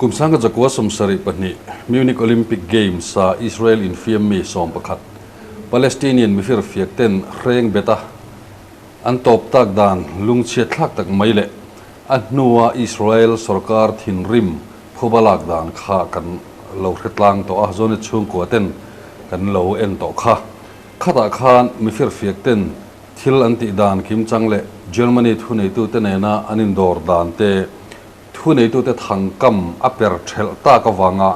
Kum 1972 Munich Olympic Games-a Israel infiam mi 11 Palestinian mifirfiak ten hreng bet a an tawp tak dan lungchhiat thlak tak mai leh a hnua Israel sorkar thinrim phuba lak dan kha kan lo hre tlang tawh a, Zonet chhungkua ten kan lo en tawh kha. Khatah khan mifirfiak ten thil an tih dan kimchang leh Germany thuneitute nena an indawr dan te, Thuneitute thangkam a per thelh tak avanga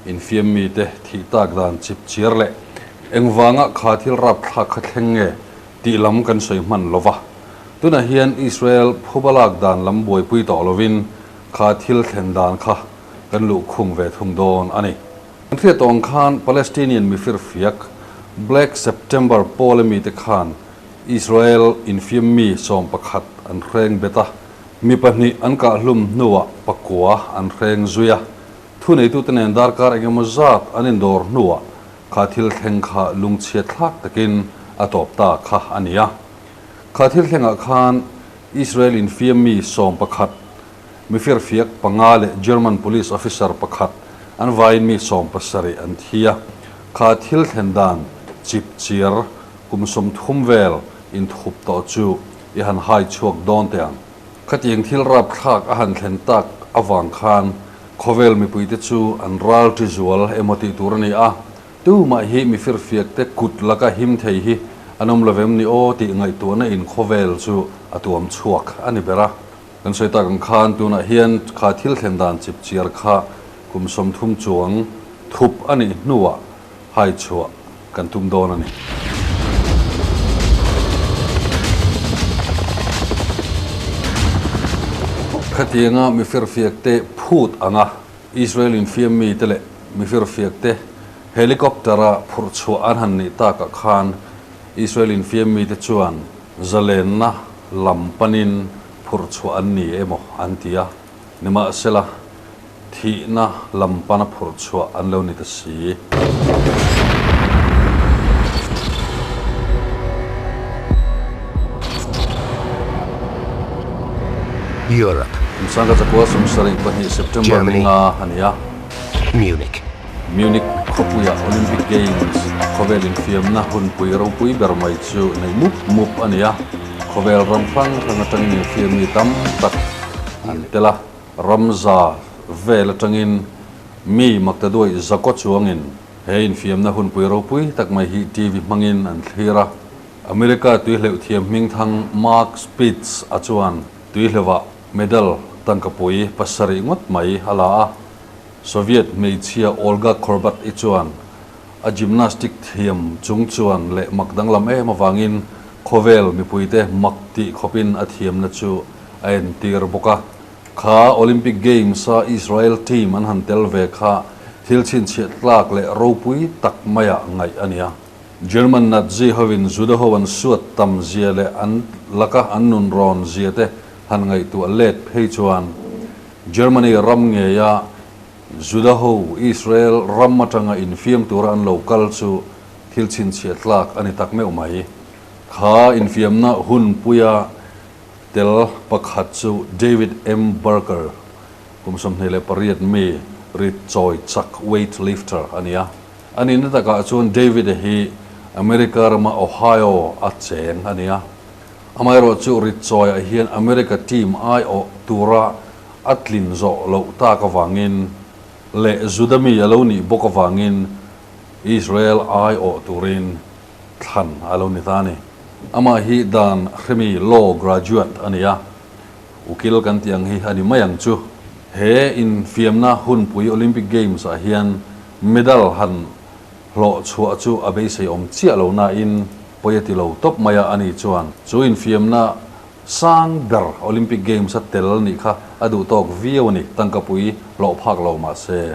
infiam mite thih tak dan chip chiar leh engvanga kha thil rapthlak kha thleng nge tih lam kan sawi hman lo va. Tunah hian Israel phuba lak dan lam buaipui tawh lovin kha thil thlen dan kha kan luhkhung ve thung dawn a ni. Kan hriat tawh ang khan Palestinian mifirfiak Black September pawla mite khan Israel infiam mi 11 an hreng bet a, Mi pahnih an kahhlum hnuah pakua an hreng zui a, thuneitute nen darkar engemaw zat an indawr hnuah kha thil thleng kha lungchhiat thlak takin a tawp ta kha a ni a. Kha thil thlengah khan Israel infiam mi 11, mifirfiak panga leh German police officer pakhat an vaiin mi 70 an thi a. Kha thil thlen dan chip chiar kum 30 vel inthup tawh chu i han hai chhuak dawn teh ang. Khatiang thil rapthlak a han thlen tak avang khan khawvel mipuite chu an ral ṭi zual emaw tih tur a ni a, tumah hi mi firfiakte kut laka him thei hi an awm lovem ni aw tih ngaihtuahna in khawvel chu a tuam chhuak a ni ber a. Kan sawi tak ang khan tunah hian kha thil thlen dan chip chiar kha kum 30 chuang thup a nih hnuah hai chhuah kan tum dawn a ni. Khatianga mifirfiakte phut anga Israel infiam mite leh mifirfiakte helicopter-a phurh chhuah an han nih takah khan Israel infiam mite chuan zalenna lam panin phurh chhuah an ni emaw an ti a, nimahsela thihna lam pana phurh chhuah an lo ni ta si. Europe. Kum 1972 September Germany. 5 a ni a. Munich. Munich khawpuia Olympic Games khawvel infiamna hunpui ropui ber mai chu nei mup mup a ni a. Khawvel ram hrang hrang atangin infiam mi tam tak an tel a. Ramza vel atangin mi maktaduai zakaw chuangin he infiamna hunpui ropui tak mai hi TV hmangin an thlir a. America tuihleuh thiam hmingthang Mark Spitz a chuan tuihleuhah medal tangkapui pasarih ngawt mai a la a. Soviet hmeichhia Olga Korbut-i chuan a gymnastic thiam chung chuan leh mak danglam em avangin khawvel mipuite mak tih khawpin a thiamna chu a entir bawk a. Kha Olympic Games-a Israel team an han tel ve kha thil chhinchhiah tlak leh ropui tak maia ngaih a ni a. German Nazi hovin Juda ho an suat tam zia leh an laka an nun rawn zia te han ngaihtuah let phei chuan Germany ram ngeia Juda ho Israel ram atanga infiam tura an lo kal chu thil chhinchhiah tlak a ni tak meuh mai. Kha infiamna hunpuia Tel pakhat chu David M. Barker, kum 28 mi, rit chawi chak weight lifter a ni a. A nihna takah chuan David-a hi America rama Ohio a cheng a ni a. Amaherawh chu rit chawiah hian America team aiawh tura a tlin zawh loh tak avangin leh Juda mi a lo nih bawk avangin Israel aiawh turin thlan a lo ni ta a ni. Amah hi dan hremi law graduate a ni a, ukil kan tih ang hi a ni mai ang chu. He infiamna hunpui Olympic Games ah hian medal han hlawh chhuah chu a beisei awm chiah lo nain pawi a ti lo tawp mai a, ani chuan chu infiamna sang ber Olympic Games a tel nih kha a duh tawk viau a ni, tangkapui hlawh phak lo mah se.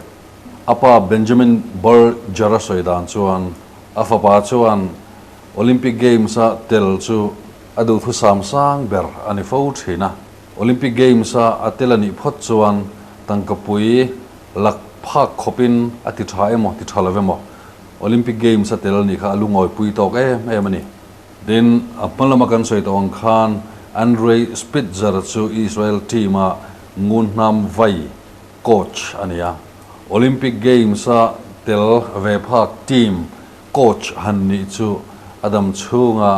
A pa Benjamin Berger a sawi dan chuan a fapa chuan Olympic Games-a tel chu a duhthusam sang ber a ni fo thin a. Olympic Games-a a tel a nih phawt chuan tangkapui lak phak khawpin a ti tha emaw ti tha lo emaw Olympic Games-a tel a nih kha a lungawipui tawk em em a ni. Tin, a hma lama kan sawi tawh ang khan Andrei Spitzer chu Israel team-a ngun hnam vai. coach a ni a. Olympic Games-a tel ve phak team coach han nih chu a dam chhunga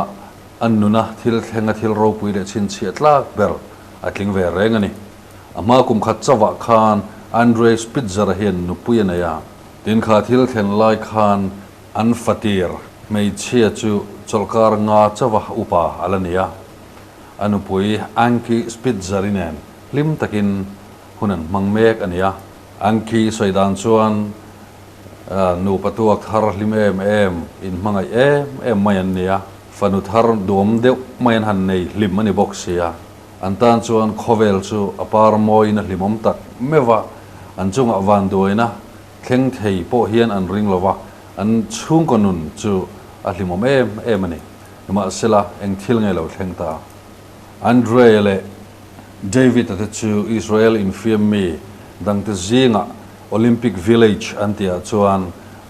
a nuna thil thlenga thil ropui leh chhinchhiah tlak ber a tling ve reng a ni. A hma kum khat chauhah khan Andre Spitzer-a hian nupui a nei a, tin kha thil thlen lai khan an fatir hmeichhia chu chawlhkar nga chauha upa a la ni a. A nupui Anki Spitzer-i nen hlim takin hun an hmang mek a ni a. Anki sawi dan chuan nupa tuak thar hlim em em, inhmangaih em em mai an ni a. Fanu thar duam deuh mai an han nei hlim a ni bawk si a. An tan chuan khawvel chu a par mawiin a hlimawm tak meuh a, an chungah vanduaina thleng thei pawh hian an ring lo va, an chhungkaw nun chu a hlimawm em em a ni. Nimahsela, eng thil nge lo thleng ta? Andrea leh David-a te chu Israel infiam mi dangte zingah Olympic Village an tihah chuan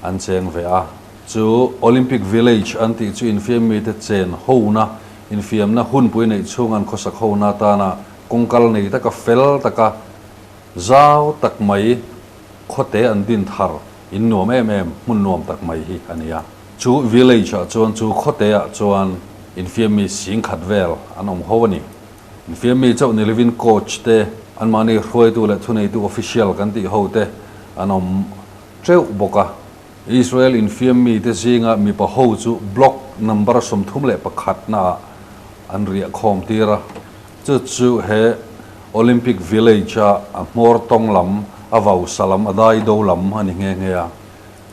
an cheng ve a. Chu Olympic Village an tih chu infiam mite chen hona, infiamna hunpui neih chhung an khawsak hona atana kawngkal nei taka fel taka zau tak mai khawte an din thar in nuam em em hmun nuam tak mai hi a ni a. Chu village ah chuan chu khawte ah chuan infiam mi sing khat vel an awm ho a ni. Infiam mi chauh ni lovin coach te, anmahni hruaitu leh thuneitu official kan tih ho te an awm teuh bawk a. Israel infiam mite zinga mipa ho chu block number 31 naah an riah khawm tir a, chu chu he Olympic Village a a hmawr tawng lam, a vausa lam, a dai do lam a ni nghe nghe a.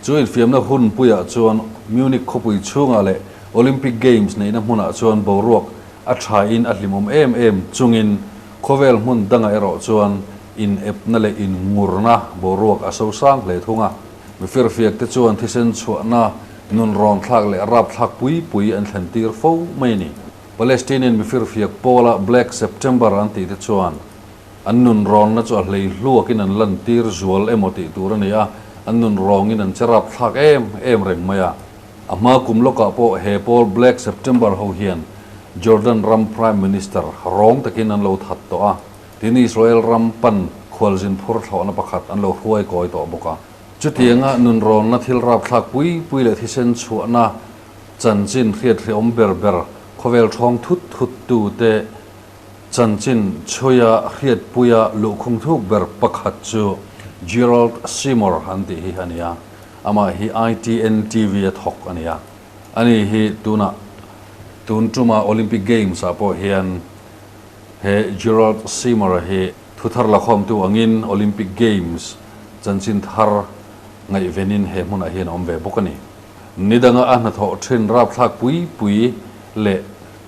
Chu infiamna hunpuiah chuan Munich khawpui chhungah leh Olympic Games neihna hmunah chuan boruak a thain a hlimawm em em chungin khawvel hmun dangah erawh chuan inepna leh inngurna boruak a sosang hle thung a. Mi firfiak te chuan thisen chhuahna nun rawn thlak leh rap thlak pui pui an thlen tir fo mai a ni. Palestinian mi firfiak pawla Black September an tih te chuan an nun rawnna chu a hlei hluakin an lan tir zual emaw tih tur a ni a, an nun rawngin an che rap thlak em em reng mai a. A hma kum lawkah pawh he pawl Black September ho hian Jordan ram Prime Minister rawng takin an lo that tawh a. Tin, Israel ram pan khualzin phur thlawhna pakhat an lo hruai kawi tawh bawk a. Chutianga nunrawnna thil rapthlak pui pui leh thisen chhuahna chanchin hriathrehawm ber ber khawvel ṭhawng thut thut tute chanchin chhuia hriatpuia luhkhung thuk ber pakhat chu Gerald Seymour an tih hi a ni a, amah hi ITN TV a thawk a ni a. Ani hi tunah tun tuma Olympic Games ah pawh hian He Gerald Seymour-a hi thuthar lakhawmtu angin Olympic Games chanchin thar ngaihvenin he hmunah hian a awm ve bawk a ni. Ni danga a hnathawh thin rapthlak pui pui leh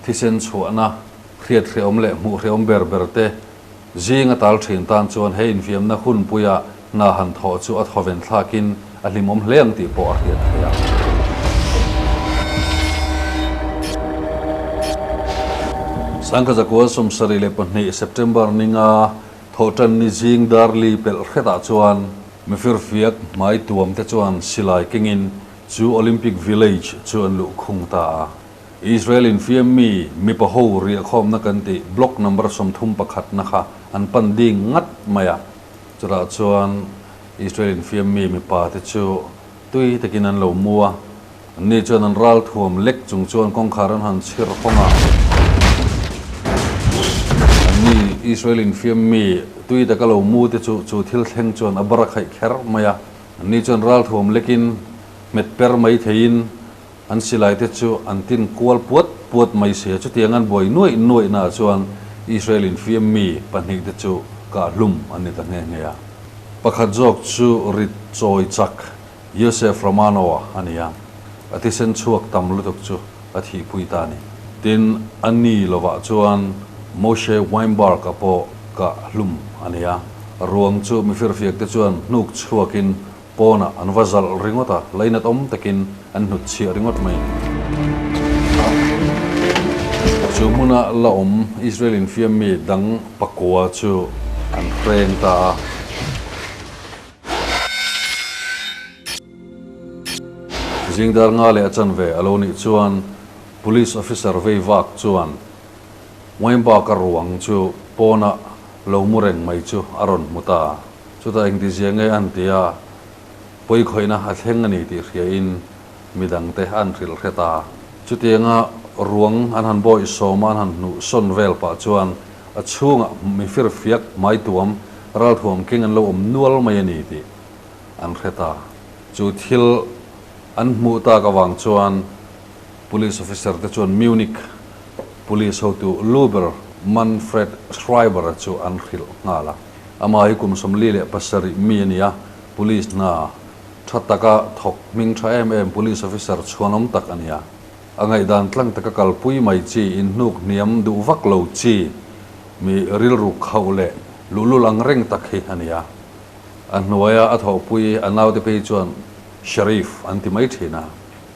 thisen chhuahna hriat hrehawm leh hmuh hrehawm ber ber te zing a tal thin tan chuan he infiamna hunpuia hna han thawh chu a thawven thlakin a hlimawm hle ang tih pawh a hriat theih a. Sangkhazakual 72 September ninga thawhtan ni zing darli pelh hretah chuan mifirfiak hmai tuam te chuan silai kengin chu Olympic Village chu an luh khung ta a. Israel infiam mi mipa ho riahkhawmna kan tih block number 31 na kha an pan ding ngat mai a. Chutah chuan Israel infiam mi mipa te chu tui takin an lo mu a, anni chuan an ral thuam lek chung chuan kawngkhar an han chhir hawng a. Anni Israel infiam mi tui taka lo mu te chu chu thil thleng chuan a bar a khaih kher mai a. Anni chuan ral thuam lekin hmet per mai theiin an silai te chu an tin kual puat puat mai si a. Chutiang an buai nuaih nuaih naah chuan Israel infiam mi pahnihte chu kah hlum an ni ta nghe nghe a. Pakhat zawk chu rit chawi chak Yosef Romano-a a ni a, a thisen chhuak tam lutuk chu a thihpui ta a ni. Tin, a ni lovah chuan Moshe Weinberg-a pawh kah hlum a ni a, ruang chu mifirfiakte chuan hnuk chhuakin Pawnah an va zalh ringawt a, lainat awm takin an hnut chhiah ringawt mai. Chu hmuna la awm Israel infiam mi dang pakua chu an hreng ta a. Zingdar nga leh a chanve a lo nih chuan Police officer vei vak chuan Weinberg-a ruang chu pawnah lo mu reng mai chu a rawn hmu ta a. Chutah engtizia nge an ti a, pawikhawihna a thleng a ni tih hriain midangte an hrilh hre ta. Chutianga ruang an han bawih sawma an han hnuh sawn vel pah chuan a chhungah mi firfiak hmaituam ralthuam keng an lo awm nual mai a ni tih an hre ta. Chu thil an hmuh tak avang chuan Police officer te chuan Munich Police hotu lu ber Manfred Schreiber-a chu an hrilh nghal a. Amah hi kum 47 mi a ni a, Police hna tha taka thawk hming tha em em Police officer chhuanawm tak a ni a. A ngaihdan tlang taka kalpui mai chi, inhnuk hniam duh vak lo chi, mi rilru khauh leh luhlul ang reng tak hi a ni a. A hnuaia a thawhpui a naute phei chuan Sheriff an ti mai thin a.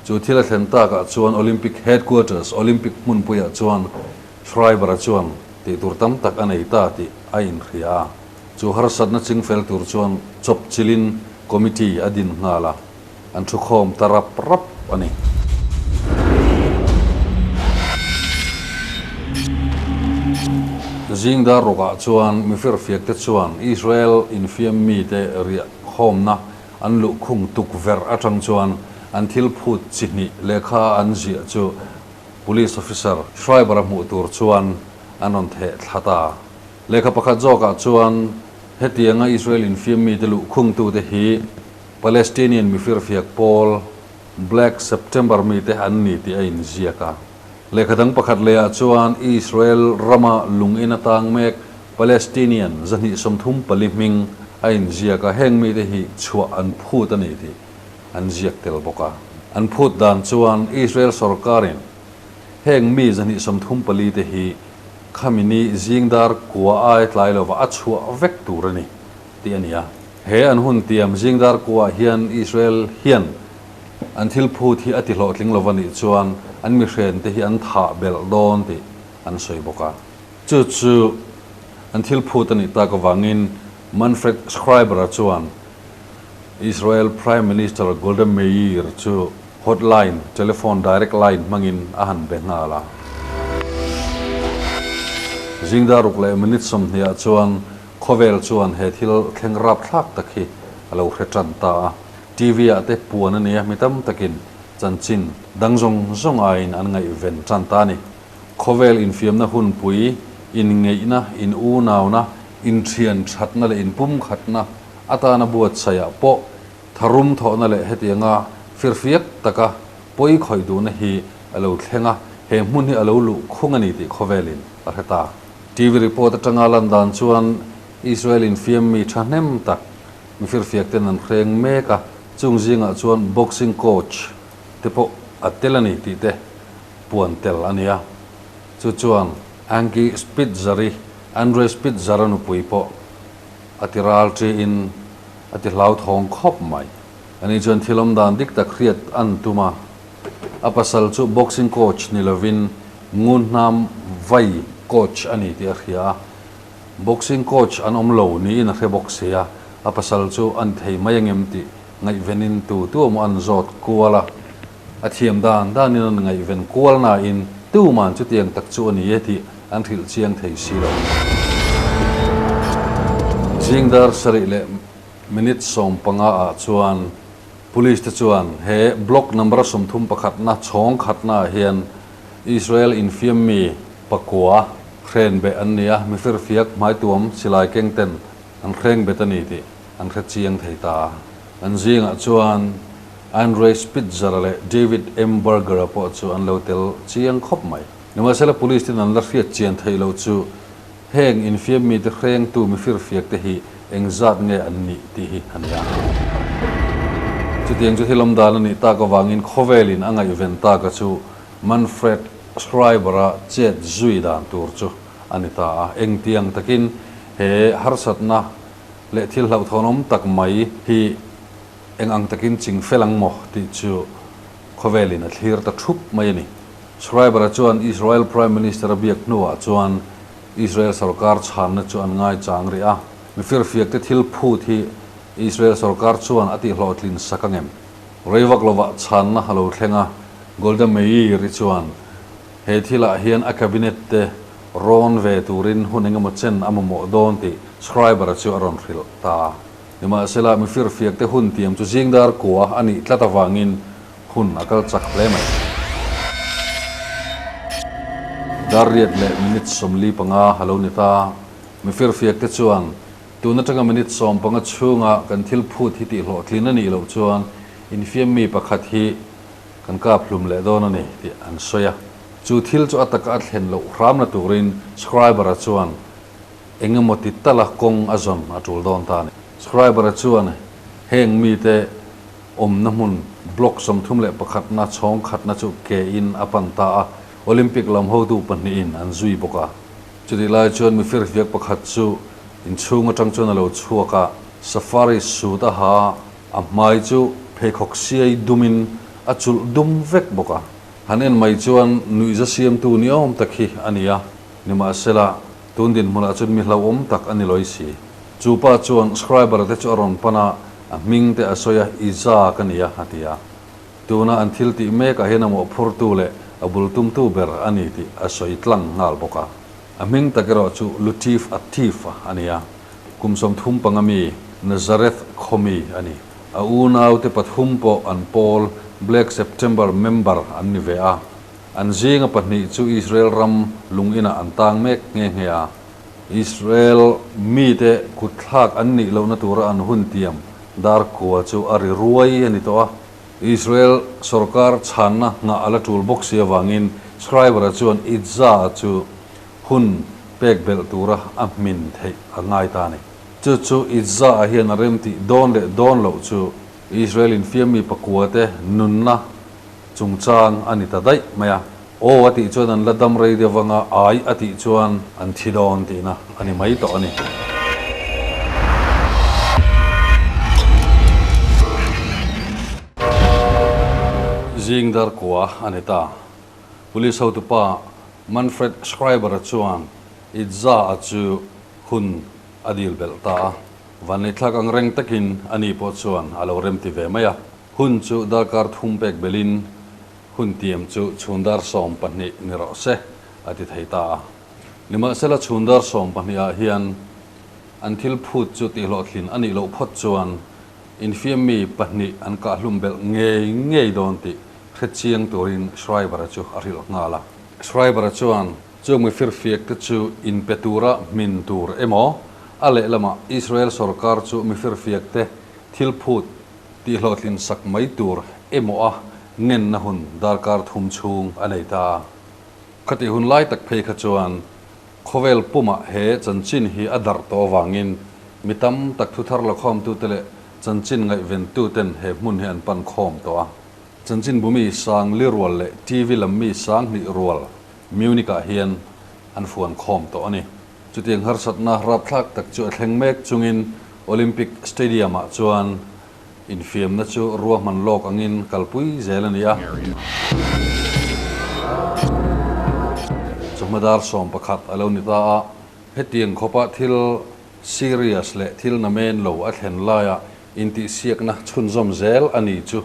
Chu thil a thlen takah chuan Olympic Headquarters, Olympic hmunpuiah chuan Schreiber-a chuan tih tur tam tak a nei ta tih a inhria a. Chu harsatna chingfel tur chuan chawp chilin committee a din nghal a, an thukhawm ta rap rap a ni. Zing dar rawkah chuan mifirfiak te chuan Israel infiam mite riah khawmna An luhkhung tukverh atang chuan an thil phut chi hnih lehkha an ziah chu Police Officer Schreiber-a hmuh tur chuan an rawn theh thla ta. Lehkha pakhat zawkah chuan hetianga Israel infiam mite luhkhungtute hi Palestinian mifirfiak pawl Black September mite an ni tih a inziak a. Lehkha dang pakhat lehah chuan Israel rama lung in atang mek Palestinian 234 hming a inziak a, heng mite hi chhuah an phut a ni tih an ziak tel bawk a. An phut dan chuan Israel sorkarin heng mi 234 te hi khami ni zing dar kua ai tlai lova a chhuah vek tur a ni tih a ni a. He an hun tiam zing dar kuaah hian Israel hian An thil phut hi a ti hlawhtling lo va nih chuan an mihrente hi an thah belh dawn tih an sawi bawk a. Chu chu an thil phut a nih tak avangin Manfred Schreiber-a chuan Israel Prime Minister Golda Meir chu hotline, telephone direct line, hmangin a han be nghal a. Zing dar ruk leh minute 20 ah chuan khawvel chuan he thil thleng rapthlak tak hi a lo hre tan ta a. TV ah te puan a ni a, mi tam takin chanchin dang zawng zawng aiin an ngaihven tan ta a ni. Khawvel infiamna hunpui, inngeihna, in-unauna, inthian thatna leh inpumkhatna atana buatsaihah pawh tharum thawhna leh hetianga firfiak taka pawi khawih duhna hi a lo thleng a, he hmun hi a lo luh khung a ni tih khawvelin a hre ta. TV report atanga lan dan chuan Israel infiam mi thahnem tak Mi firfiak ten an hreng mek a, chung zingah chuan boxing coach te pawh a tel a ni tih te puan tel a ni a. Chu chuan Anki Spitzer-i, Andre Spitzer-a nupui pawh a ti ral ṭiin a ti hlauthawng khawp mai. Ani chuan thil awm dan dik tak hriat an tum a, a pasal chu boxing coach ni lovin ngunhnam vai coach a ni tih a hria a. Boxing coach an awm lo niin a hre bawk sia, a pasal chu an thei mai angem tih ngaihvenin tu tu emaw an zawt kual a, a thiam dan danin an ngaihven kual nain tuman chutiang tak chu a ni e tih an hrilh chiang thei si lo. Zing dar sarih leh minute 15 ah chuan Police te chuan he block number 31 na chhawng khatna ah hian Israel infiam mi pakua hren beh an ni a, mifirfiak hmaituam silai keng ten an hreng bet a ni tih an hre chiang thei ta a. An zingah chuan Andre Spitzer-a leh David M. Berger-a pawh chu an lo tel chiang khawp mai. Nimahsela Police ten an la hriat chian theih loh chu heng infiam mite hrengtu mifirfiak te hi engzat nge an nih tih hi a ni a. Chutiang chu thil awm dan a nih tak avangin khawvelin a ngaihven taka chu Manfred Schreiber-a chet zui dan tur chu a ni ta a. Engtiang takin he harsatna leh thil hlauhthawnawm tak mai hi eng ang takin ching fel ang maw tih chu khawvelin a thlir ta thup mai a ni. Schreiber-a chuan Israel Prime Minister a biak hnuah chuan Israel sorkar chhanna chu an ngaichang rih a. Mifirfiakte thil phut hi Israel sorkar chuan a tihhlawhtlin sak angem? Rei vak lovah chhanna a lo thleng a, Golda Meir-i chuan he thilah hian a cabinet te rawn ve turin hun engemaw chen a mamawh dawn tih Schreiber-a chu a rawn hrilh ta a. Nimahsela, mifirfiakte hun tiam chu zing dar kua a nih tlat avangin hun a kal chak hle mai. Dar riat leh minute 45 a lo ni ta. Mifirfiakte chuan, Tun atanga minute 15 chhunga kan thil phut hi tihhlawhtlin a nih loh chuan infiammi pakhat hi kan kap hlum leh dawn a ni, tih an sawi a. Chu thil chu a taka a thlen loh hramna turin Schreiber-a chuan Eng emaw ti tala kawng a zawn a tul dawn ta a ni. Schreiber-a chuan heng mite awmna hmun block 31 na chhawng khatna chu ke in a pan ta a, Olympic lam hotu pahnihin an zui bawk a. Chutih lai chuan mifirfiak pakhat chu inchhung atang chuan a lo chhuak a, safari suit a ha a, a hmai chu pheikhawk siai dumin a chulh dum vek bawk a. Han en mai chuan nuihza siamtu niawm tak hi a ni a, nimahsela Tun dinhmunah chuan mi hlauhawm tak a ni lawi si. Chu pa chuan Schreiber te chu a rawn pan a, a hming te a sawi a, Isaac a ni a, a ti a. Tuna an thil tih mekah hian a mawhphurtu leh a bul tumtu ber a ni tih a sawi tlang nghal bawk a. A hming tak erawh chu Lutif Atif a ni a, kum 35 mi Nazareth khaw mi a ni. A unaute pathum pawh an pawl Black September member an ni ve a. An zinga pahnih chu Israel ram lung inah an tang mek nghe nghe a. Israel mite kutthlak an nih lohna tura an hun tiam dar kua chu a ri ruai a ni tawh a. Israel sorkar chhanna nghah a la tul bawk si avangin Schreiber-a chuan Itza chu hun pek belh tura a hmin theih a ngai ta a ni. Chu chu Itza-a hian a remtih dawn leh dawn loh chu Israel infiammi pakuate nunna chungchang a ni ta daih mai a. Aw a tih chuan an la dam rei deuh anga ai a tih chuan an thi dawn tihna a ni mai tawh a ni. Zing dar kua a ni ta. Police hotupa Manfred Schreiber-a chuan Itza-a chu hun a dil belh ta a. Vanneithlak ang reng takin ani pawh chuan a lo remti ve mai a. Hun chu darkar thum pek belin hun tiam chu chhun dar 12 ni rawh se, a ti thei ta a. Nimahsela chhun dar 12 ah hian an thil phut chu tihhlawhtlin a nih loh phawt chuan infiammi pahnih an kahhlum belh ngei ngei dawn tih hre chiang turin Schreiber-a chu a hrilh nghal a. Schreiber-a chuan chung mifirfiak te chu inpe tura hmin tur emaw, a lehlamah Israel sorkar chu mifirfiak te thil phut Tihhlawhtlin sak mai tur emaw a ngenna hun darkar thum chhung a nei ta. Khatih hun lai tak phei kha chuan khawvel pumah he chanchin hi a darh tawh avangin mi tam tak thuthar lakhawmtute leh chanchin ngaihventuten he hmun hi an pan khawm tawh a. Chanchinbu mi sang li rual leh TV lam mi sang hnih rual Munich-ah hian an fuan khawm tawh a ni. Chutiang harsatna rapthlak tak chu a thleng mek chungin Olympic Stadium-ah chuan infiamna chu ruahman lawk angin kalpui zel a ni a. Chawhma dar 11 a lo ni ta a, hetiang khawpa thil serious leh thil namen lo a thlen laia intihsiakna chhunzawm zel a ni chu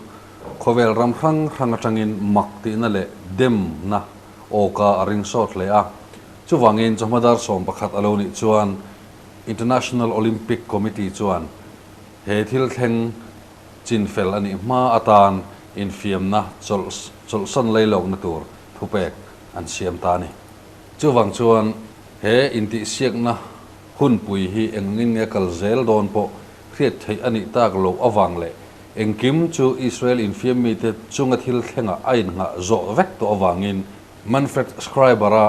khawvel ram hrang hrang atangin mak tihna leh demna awka a ring sawt hle a. Chuvangin chawhma dar 11 a lo nih chuan International Olympic Committee chuan he thil thleng chinfel a nih hma atan infiamna chawlhsan leilawkna tur thupek an siam ta a ni. Chuvang chuan he intihsiakna hunpui hi engangin nge kal zel dawn pawh hriat theih a nih tak loh avang leh engkim chu Israel infiam mite chunga thil thlengah a innghah zawh vek tawh avangin Manfred Schreiber-a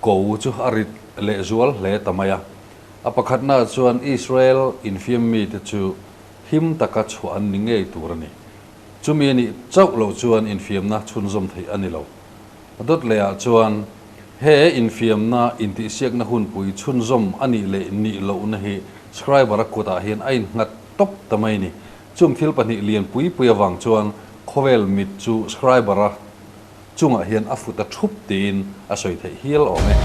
ko chu a rit lehzual hle ta mai a. A pakhatnaah chuan Israel infiam mite chu him taka chhuah an ni ngei tur a ni. Chumi a nih chauh loh chuan infiamna chhunzawm theih a ni lo. A dawt lehah chuan he infiamna intihsiakna hunpui chhunzawm a nih leh nih lohna hi Schreiber-a kutah hian a innghat tawp ta mai a ni. Chung thil pahnih lian pui pui avang chuan khawvel mit chu Schreiber-a chungah hian a fut a thup tiin a sawi theih hial awm e.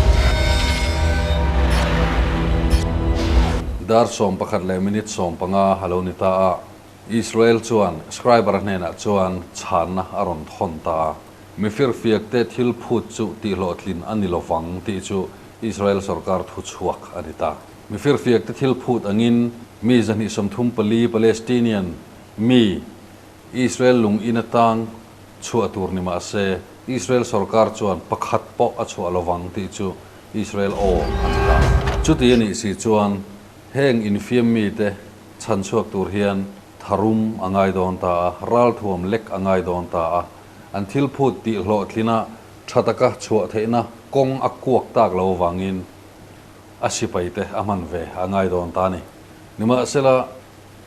Dar 11 leh minute 15 a lo ni ta a, Israel chuan Schreiber-a hnenah chuan chhanna a rawn thawn ta a. Mifirfiakte thil phut chu tihhlawhtlin a ni lovang tih chu Israel sorkar thu chhuak a ni ta. Mifirfiakte thil phut angin. Mi 234 Palestinian mi Israel lung in atang chhuah tur ni mah se, Israel sorkar chuan pakhat pawh a chhuah lovang tih chu Israel aw a ni ta. Chuti a nih si chuan heng infiam mite chhan chhuak tur hian tharum a ngai dawn ta a, ralthuam lek a ngai dawn ta a, an thil phut tih hlawhtlina tha taka chhuah theihna kawng a kuak tak lo avangin a sipaite a hman ve a ngai dawn ta a ni. Nimahsela,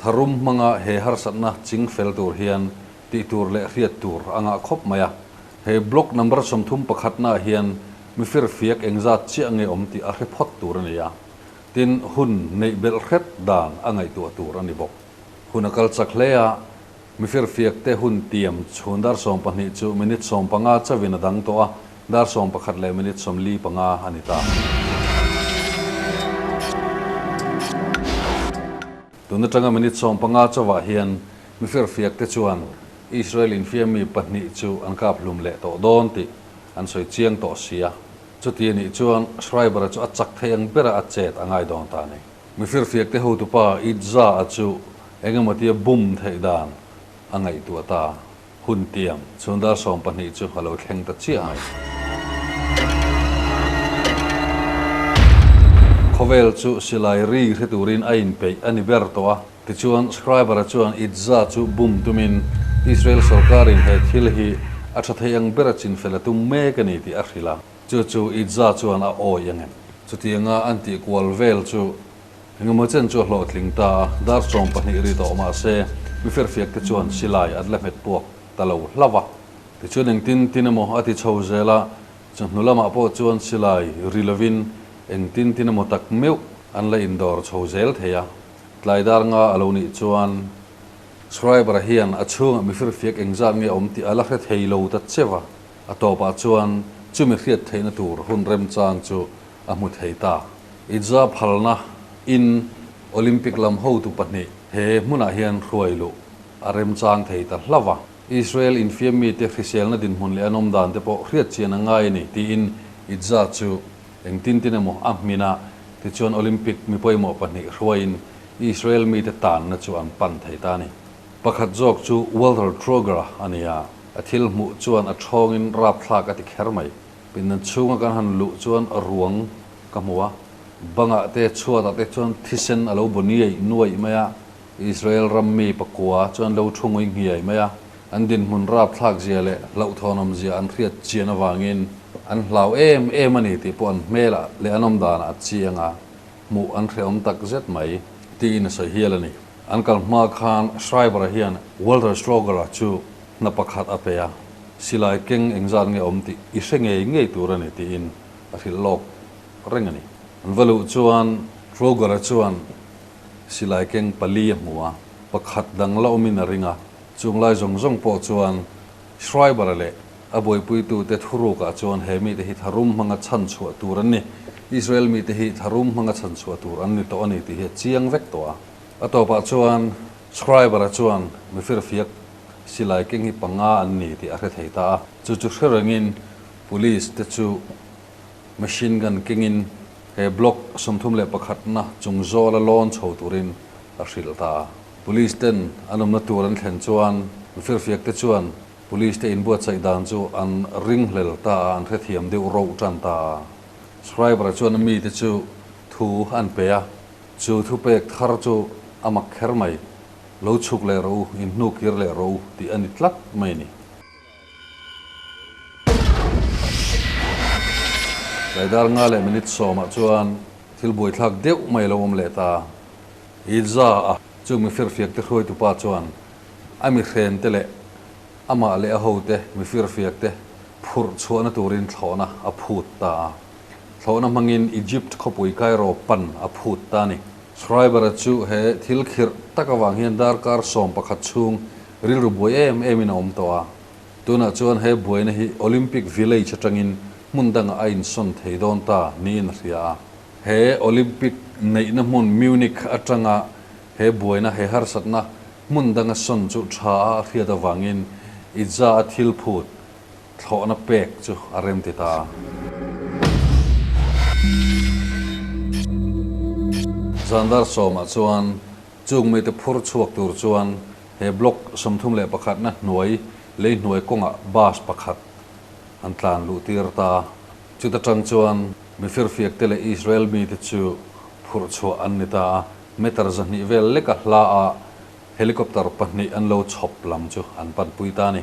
tharum hmanga he harsatna ching fel tur hian tih tur leh hriat tur a ngah khawp mai a. He block number 30 pakhatnaah hian mi firfiak engzat chiah nge awm tih a hre phawt tur a ni a. Tin, hun neih belh hret dan a ngaihtuah tur a ni bawk. Hun a kal chak hle a, mi firfiak te hun tiam chhun dar 12 chu minute 15 chauhin a dang tawh a, dar 11 leh minute 45 a ni ta. Tun atanga minute 15 chauhah hian mi firfiak te chuan Israel infiammi pahnih chu an kap hlum leh tawh dawn tih an sawi chiang tawh si a. Chuti a nih chuan Schreiber-a chu a chak thei ang bera a chet a ngai dawn ta a ni. Mi firfiak te hotupa Itza-a chu eng emaw tia bum theih dan a ngaihtuah ta. Hun tiam chhun dar 12 chu a lo thleng ta chiah mai. Khawvel chu silai ri hre turin a inpeih a ni ber tawh a. Tichuan Schreiber-a chuan Itza chu bum tumin Israel sorkarin he thil hi a tha thei ang bera chinfel a tum mek a ni tih a hrilh a. Chu chu Itza chuan a awi ang em? Chutianga an tih kual vel chu engemaw chen chu a hlawhtling ta a, dar 12 ri tawh mah se mi firfiak te chuan silai an la hmet puak ta lo hlauh a. Tichuan engtin tin emaw a ti chho zel a, chawhnu lamah pawh chuan silai ri lovin engtin tin emaw tak meuh an la indawr chho zel thei a. Tlai dar nga a lo nih chuan Schreiber-a hian a chhungah mi firfiak engzat nge awm tih a la hre thei lo ta cheu a, a tawpah chuan chumi hriat theihna tur hun remchang chu a hmu thei ta. Itza phalna in Olympic lam hotu pahnih he hmunah hian hruai luh a remchang thei ta hlauh a. Israel infiam mite hriselna dinhmun leh an awm dan te pawh hriat chian a ngai a ni tiin Itza chu Engtin tin emaw a hmin a, tichuan Olympic mi pawimawh pahnih hruaiin Israel mite tanna chu an pan thei ta a ni. Pakhat zawk chu Walter Troger-a a ni a, a thil hmuh chuan a thawngin rapthlak a ti kher mai. Pindan chhunga kan han luh chuan ruang ka hmu a, bangah te chhuatah te chuan thisen a lo bu niaih nuaih mai a, Israel ram mi pakua chuan lo thu ngui nghiai mai a, an dinhmun rapthlak zia leh hlauhthawnawm zia an hriat chian avangin an hlau em em a ni tih pawh an hmelah leh an awm danah a chiang a, hmuh an hrehawm tak zet mai tiin a sawi hial a ni. An kal hma khan Schreiber-a hian Walter Schroger-a chu hna pakhat a pe a, silai keng engzat nge awm tih i hre ngei ngei tur a ni tiin a hrilh lawk reng a ni. An va luh chuan Schroger-a chuan Silai keng pali a hmu a, pakhat dang la awmin a ring a, chung lai zawng zawng pawh chuan Schreiber-a leh a buaipuitute thurukah chuan he mite hi tharum hmanga chhan chhuah tur an ni, Israel mite hi tharum hmanga chhan chhuah tur an ni tawh a ni tih hi a chiang vek tawh a. A tawpah chuan Schreiber-a chuan mi firfiak silai keng hi panga an ni tih a hre thei ta a, chu chu hre rengin police te chu Machine gun kengin he block 31 na chung zawla lawn chho turin a hrilh ta a. Police ten an awmna tur an thlen chuan firfiak te chuan police te inbuatsaih dan chu an ringhlel ta a, an hrethiam deuh roh tan ta a. Schreiber-a chuan a mite chu thu an pe a, chu thupek thar chu a mak kher mai, Lo chhuk leh rawh u, inhnukir leh rawh u tih a ni tlat mai a ni. Tlai dar nga leh minute sawmah chuan thil buaithlak deuh mai a lo awm leh ta. Itza a chung mi firfiak te hruaitu pa chuan a mi hren te leh amah leh a hote mi firfiak te phurh chhuahna turin thlawhna a phut ta a. Thlawhna hmangin Egypt khawpui Cairo pan a phut ta a ni. Schreiber-a chu he thil khirh tak avang hian darkar 11 chhung rilru buai em emin a awm tawh a. Tunah chuan he buaina hi Olympic Village atangin hmun dangah a insawn thei dawn ta niin a hria a. He Olympic neihna hmun Munich atanga he buaina, he harsatna hmun danga sawn chu tha a a hriat avangin Itza a thil phut thlawhna pek chu a rem ti ta a. Zan dar sawmah chuan. Chung mite phur chhuak tur chuan he block 31 na hnuai lei hnuai kawngah bus pakhat an tlan luh tir ta. Chuta tang chuan mi firfiak te leh Israel mite chu phurh chhuah an ni ta a, meter 200 vel leka hla a helicopter pahnih an lo chhawp lam chu an panpui ta a ni.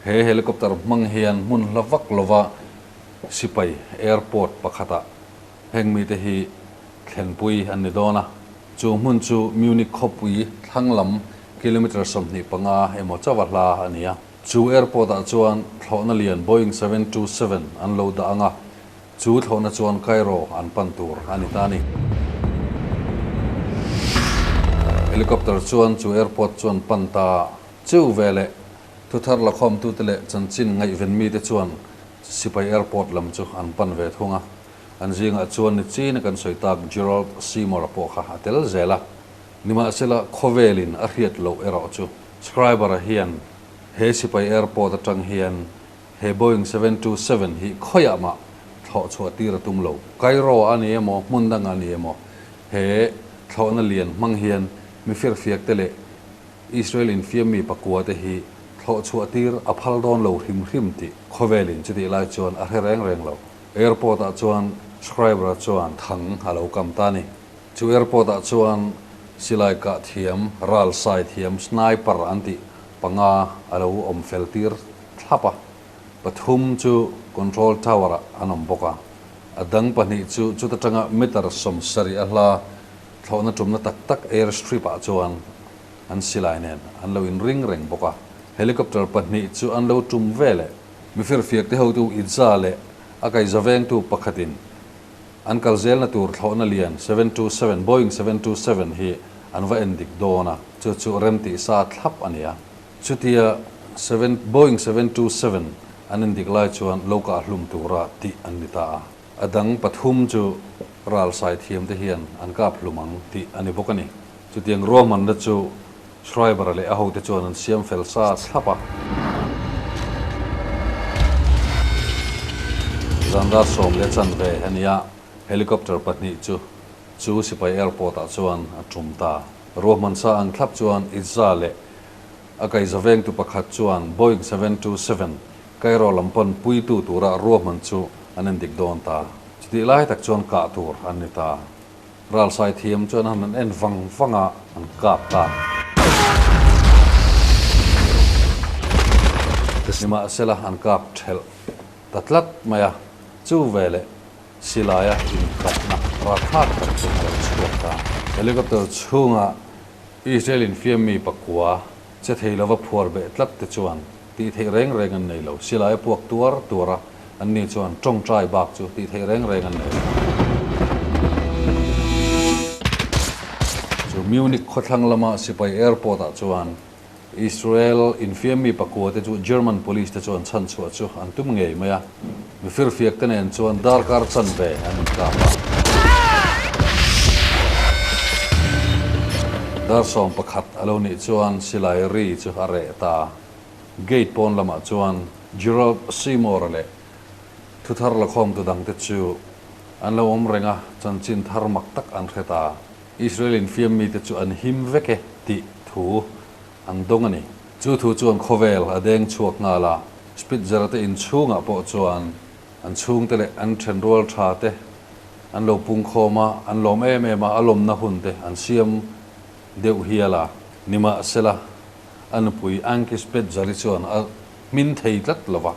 He helicopter hmang hian hmun hla vak lova sipai airport pakhatah heng mite hi thlenpui an ni dawn a. Chu hmun chu Munich khawpui thlang lam kilometre 25 emaw chauha hla a ni a. Chu airport ah chuan thlawhna lian Boeing 727 an lo dah ang a, chu thlawhna chuan Cairo an pan tur a ni ta a ni. Helicopter chuan chu airport chuan pan ta chu veleh thuthar lakhawmtute leh chanchin ngaihven mite chuan sipai airport lam chu an pan ve thung a. An zingah chuan ni china kan sawi tak Gerald Seymour-a pawh kha a tel zel a. Nimahsela, khawvelin a hriat loh erawh chu Schreiber-a hian he sipai airport atang hian he Boeing 727 hi khawiah mah thlawh chhuah tir a tum lo. Cairo a ni emaw, hmun dang a ni emaw, he thlawhna lian hmang hian mi firfiak te leh Israel infiammi pakua te hi thlawh chhuah tir a phal dawn lo hrim hrim tih khawvelin chutih lai chuan a hre reng reng lo. Airport ah chuan Schreiber-a chuan thang a lo kam ta a ni. Chu airport ah chuan silai kah thiam, ral sai thiam, sniper an tih panga a lo awm fel tir thlap a. Pathum chu control tower ah an awm bawk a. A dang pahnih chu chuta tanga meter 70 a hla thlawhna tumna tak tak airstrip ah chuan an silai nen an lo inring reng bawk a. Helicopter pahnih chu an lo tum veleh Mi firfiak te hotu Itza leh a kaihza vengtu pakhatin an kal zelna tur thlawhna lian 727, Boeing 727 hi an va en dik dawn a, chu chu rem tih sa thlap a ni a. Chutia seven Boeing 727 an en dik lai chuan lo kah hlum tura tih an ni ta a. A dang pathum chu ral sai thiam te hian an kap hlum ang tih a ni bawk a ni. Chutiang ruahmanna chu Schreiber-a leh a hote chuan an siam fel sa thlap a. Zan dar 10:15 a nia, helicopter pahnih chu chu sipai airport ah chuan a tum ta. Ruahman sa ang thlap chuan Itza leh a kaihza vengtu pakhat chuan Boeing 727 Cairo lam pawn puitu tura ruahman chu an endik dawn ta. Chutih lai tak chuan kah tur an ni ta. Ralsai thiam chuan han an en vang vang a, an kap ta. Nimahsela an kap thelh ta tlat mai a, chu veleh silaia inkahna rapthlak tak chu a lo chhuak ta. Helicopter chhunga Israel infiammi pakua che thei lova phuar beh tlat te chuan tih theih reng reng an nei lo. Silai a puak tuar tuar a, an ni chuan tawngtai bak chu tih theih reng reng an nei lo. Chu Munich khawthlang lama sipai airport ah chuan Israel infiammi pakua te chu German police te chuan chhanchhuah chu an tum ngei mai a, mi firfiak te nen chuan darkar chanve an inkap a. Dar 11 a lo nih chuan silai ri chu a reh ta. Gate pawn lamah chuan Gerald Seymour-a leh thuthar lakhawmtu dangte chu an lo awm reng a, chanchin thar mak tak an hre ta. Israel infiam mite chu an him vek e tih thu an dawng a ni. Chu thu chuan khawvel a deng chhuak nghal a, Spitzer-a te inchhungah pawh chuan an chhungte leh an thenrual tha te an lo pungkhawm a, an lawm em em a, a lawmna hun te an siam deuh hial a. Nimahsela, a nupui Anki Spitzer-i chuan a hmin thei tlat lo va,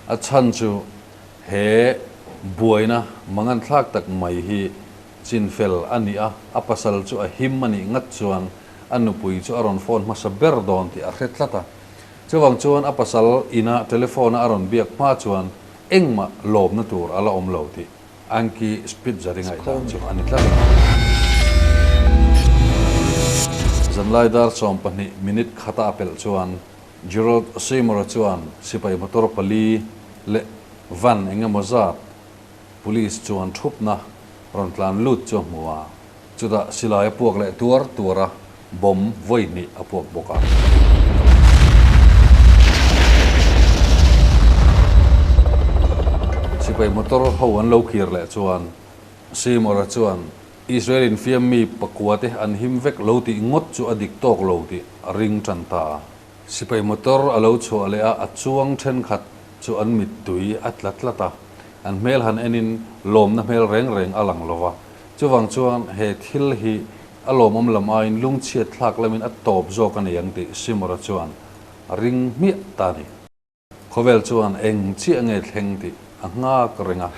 a chhan chu he buaina manganthlak tak mai hi chinfel a nih a, a pasal chu a him a nih ngat chuan a nupui chu a rawn phone hmasa ber dawn tih a hre tlat a. Chuvang chuan a pasal ina telephone-a a rawn biak hma chuan engmah lawmna tur a la awm lo tih Anki Spitzer-i ngaihdan chu a ni tlat a. Zanlai dar 20 minute khata a pelh chuan Gerald Seymour-a chuan sipai motor pali leh van eng emaw zat Police chuan thupna rawn tlan lut chu a hmu a, chutah silai a puak leh tuar tuar a, bomb vawi hnih a puak bawk a. Sipai motor ho an lo kir leh chuan Seymour-a chuan. Israel infiam mi pakua te an him vek lo tih ngawt chu a dik tawk lo tih a ring tan ta a. Sipai motor a lo chhuah leh a, a chuang thenkhat chu an mittui a tla tlat a, an hmel han enin lawmna hmel reng reng a lang lo va. Chuvang chuan he thil hi a lawmawm lam aiin lungchhiat thlak lamin a tawp zawk a ni ang tih Seymour-a chuan a ring hmiah ta a ni. Khawvel chuan eng chiah nge thleng tih a nghak reng a.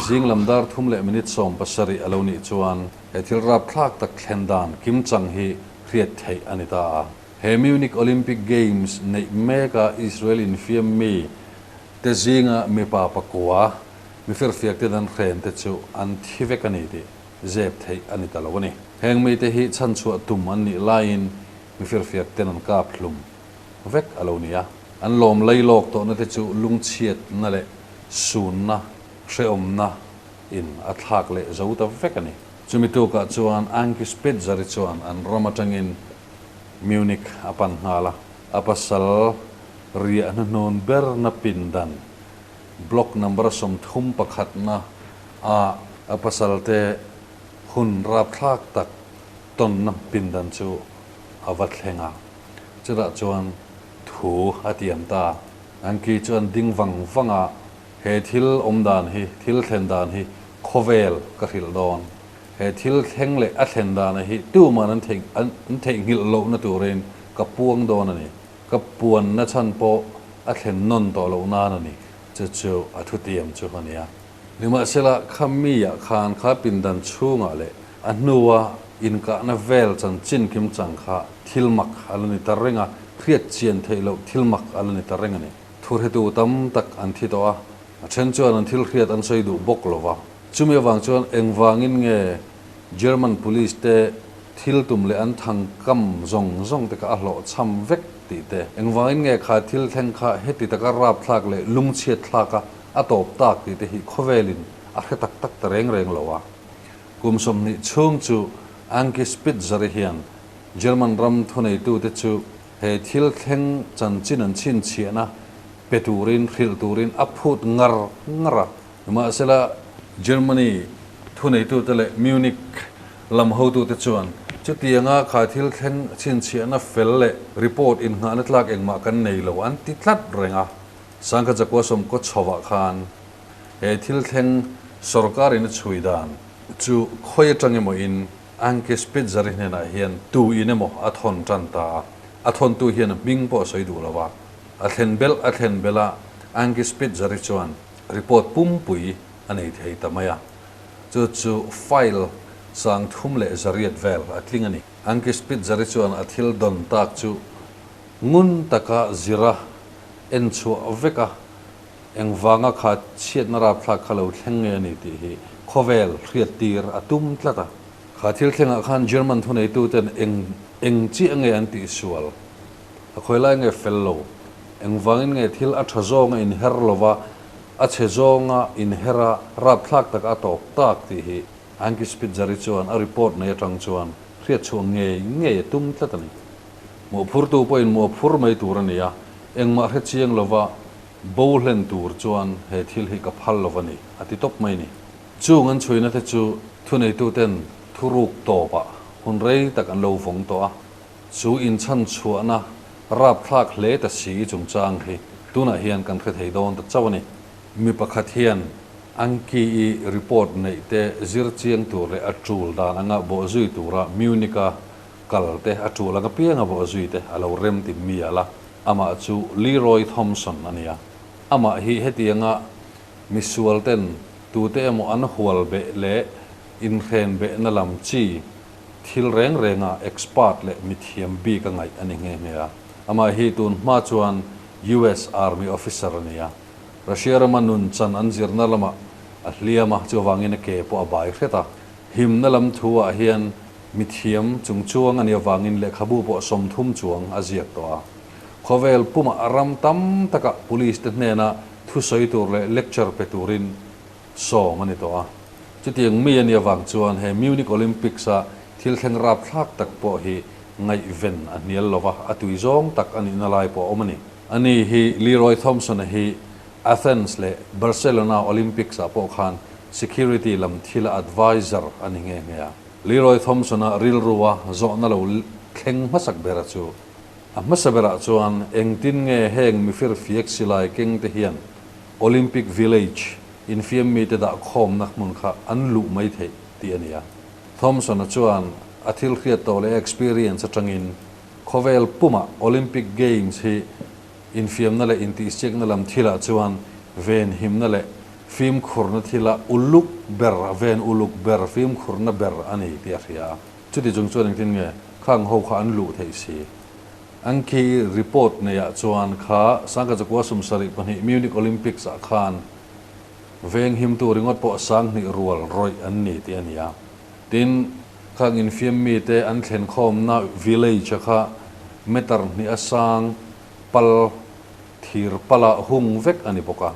Zing lam dar thum leh minute 70 a lo nih chuan he thil rapthlak tak thlen dan kimchang hi hriat theih a ni ta a. He Munich Olympic Games neih meka Israel infiam mi te zinga mipa pakua mi firfiak te dan hren te chu an thi vek a ni tih zep theih a ni ta lo a ni. Heng mite hi chhanchhuah tum an nih laiin mi firfiak ten an kap hlum vek a lo ni a. An lawm lei lawk tawhna te chu lungchhiatna leh sunna, hrehawmna in a thlak leh zo ta vek a ni. Chumi tukah chuan Anki Spitzer-i chuan an ram atangin Munich a pan nghal a, a pasal riah hnuhnun berna pindan block number 31 na a a pasalte hun rapthlak tak tawnna pindan chu a va thleng a, chutah chuan thu a tiam ta. Anki chuan ding vang vang a, He thil awm dan hi, thil thlen dan hi khawvel ka hrilh dawn. He thil thleng leh a thlen dana hi tuman an theih an theihnghilh lohna turin ka puang dawn a ni. Ka puanna chhan pawh a thlen nawn tawh loh nan a ni. Chu chu a thutiam chu a nia. Nimahsela, kha mi-ah khan kha pindan chhungah leh a hnua inkahna vel chanchin kimchang kha thil mak a la ni ta reng a, hriat chian theih loh thil mak a la ni ta reng a ni. Thurhetu tam tak an thi tawh a, a then chuan an thil hriat an sawi duh bawk lo va. Chumi avang chuan engvangin nge German police te thil tum leh an thang kam zawng zawng te kha a hlawh chham vek tih te, engvangin nge kha thil thleng kha heti taka rapthlak leh lungchhiat thlak a a tawp tak tih te hi khawvelin a hre tak tak ta reng reng lo a. Kum 20 chhung chu Anki Spitzer-i hian German ram thuneitute chu he thil thleng chanchin an chhinchhiahna pe turin hrilh turin a phut ngar ngar a. Nimahsela, Germany thuneitute leh Munich lam hotute chuan chutianga kha thil thleng chhinchhiahna fel leh report innghahna tlak engmah kan nei lo an ti tlat reng a. Sangkhat zakua sawmkaw chhovah khan he thil thleng sorkarin a chhui dan chu khawi atang emaw in Anke Spitzer-i hnenah hian tu in emaw a thawn tan ta a, a thawntu hian a hming pawh a sawi duh lo a. A thlen belh a thlen belh a, Anke Spitzer-i chuan report pumpui a nei thei ta mai a, chu chu file 3800 vel a tling a ni. Anke Spitzer-i chuan a thil dawn tak chu ngun taka zira en chhuah vek a, engvanga kha chhiatna rapthlak kha lo thleng nge a ni tih hi khawvel hriat tir a tum tlat a. Kha thil thlengah khan German thuneituten eng eng chiah nge an tihsual? A khawi lai nge fel lo? Engvangin nge thil a tha zawnga inher lova a chhe zawnga inher a rapthlak tak a tawp tak tih hi Anki Spitzer-i chuan a report nei atang chuan hriat chhuah ngei ngei a tum tlat a ni. Mawhphurtu pawhin mawhphur mai tur a ni a, engmah hre chiang lova bo hlen tur chuan he thil hi ka phal lo va ni, a ti tawp mai a ni. Chung an chhuina te chu thuneituten thuruk tawpah hun rei tak an lo vawng tawh a, chu inchhan chhuahna rapthlak hle ta si chungchang hi tunah hian kan hre thei dawn ta chauh a ni. Mi pakhat hian Anki-i report neih te zir chiang tur leh a tul dan anga bawhzui tura Munich-a kal te a tul anga pianga bawhzui te a lo rem ti mial a, amah chu Leroy Thompson a ni a. Amah hi hetianga misual ten tute emaw an hual beh leh inhren behna lam chi thil reng renga expert leh mithiam bik a ngaih a ni nghe nghe a. Amah hi tun hma chuan US Army officer a ni a. Russia rama nun chan an zirna lamah a hliam a, chuvangin a ke pawh a bai hret a. Himna lam thu ah hian mithiam chungchuang a nih avangin lehkhabu pawh 30 chuang a ziak tawh a. Khawvel pumah a ram tam takah police te hnena thusawi tur leh lecture pe turin sawm a ni tawh a. Chutiang mi a nih avang chuan he Munich Olympics a thil thleng rapthlak tak pawh hi ngaihven a hnial lo va, a tui zawng tak a nihna lai pawh a awm a ni. Ani hi Leroy Thompson-a hi Athens leh Barcelona Olympics ah pawh khan security lam thila advisor a ni nghe nghe a. Leroy Thompson-a rilrua zawhna lo thleng hmasak bera chu a hmasa berah chuan engtin nge heng mifir fiak silai keng te hian Olympic Village infiam mite dah khawmna hmun kha an luh mai theih tih a ni a. Thompson-a chuan a thil hriat tawh leh a experience atangin khawvel pumah Olympic Games hi Infiamna leh intihsiakna lam thilah chuan venhimna leh fimkhurna thila uluk ber, ven uluk ber, fimkhurna ber a ni tih a hria a. Chuti chung chuan engtin nge khang ho kha an luh theih si? An khi report neiah chuan kha Sangkachakua 72 Munich Olympics ah khan venghimtu ringawt pawh 2000 rual rawih an ni tih a ni a. Tin, khang infiam mite an thlen khawmna village a kha meter hnih a sang pal thir pala hung vek a ni bawk a.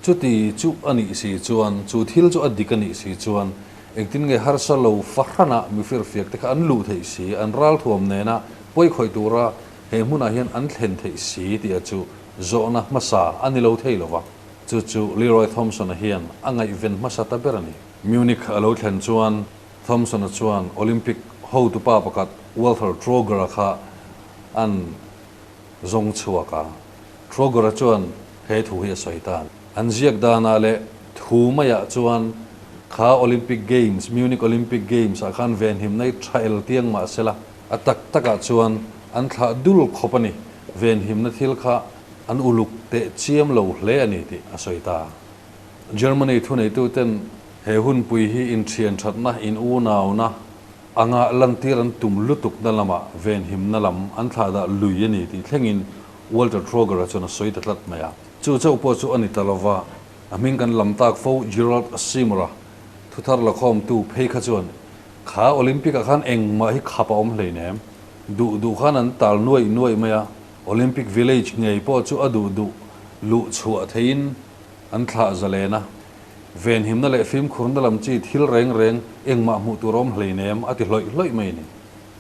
Chuti chu a nih si chuan, chu thil chu a dik a nih si chuan, engtin nge harsa lo fahrana mifirfiak te kha an luh theih si, an ralthuam nena pawi khawih tura he hmunah hian an thlen theih si tih a chu zawhna hmasa a ni lo thei lo va. Chu chu Leroy Thompson-a hian a ngaihven hmasa ta ber a ni. Munich a lo thlen chuan Thompson-a chuan Olympic hotupa pakhat Walther Troger-a kha an zawng chhuak a. Troger-a chuan he thu hi a sawi ta. An ziak danah leh thu maiah chuan kha Olympic Games, Munich Olympic Games ah khan venhimna i tha el tiang mah sela, a tak takah chuan an thlah dul khawp a ni, venhimna thil kha an uluk teh chiam lo hle a ni tih a sawi ta. Germany thuneituten he hunpui hi inthian thatna, in unauna anga lantir an tum lutukna lamah venhimna lam an thlahdah lui a ni tih thlengin Walter Troger-a chuan a sawi ta tlat mai a. Chu chauh pawh chu a ni ta lova, a hming kan lam tak fo Gerald Seymour-a thuthar lakhawmtu phei kha chuan kha Olympic-ah khan engmah hi khap a awm hleinem, duh duh khan an tal nuaih nuaih mai a, Olympic Village ngei pawh chu a duh duh luh chhuah theihin An thlah zalen a, venhimna leh fimkhurna lam chi thil reng reng engmah hmuh tur a awm hleinem a ti hlawih hlawih mai a ni.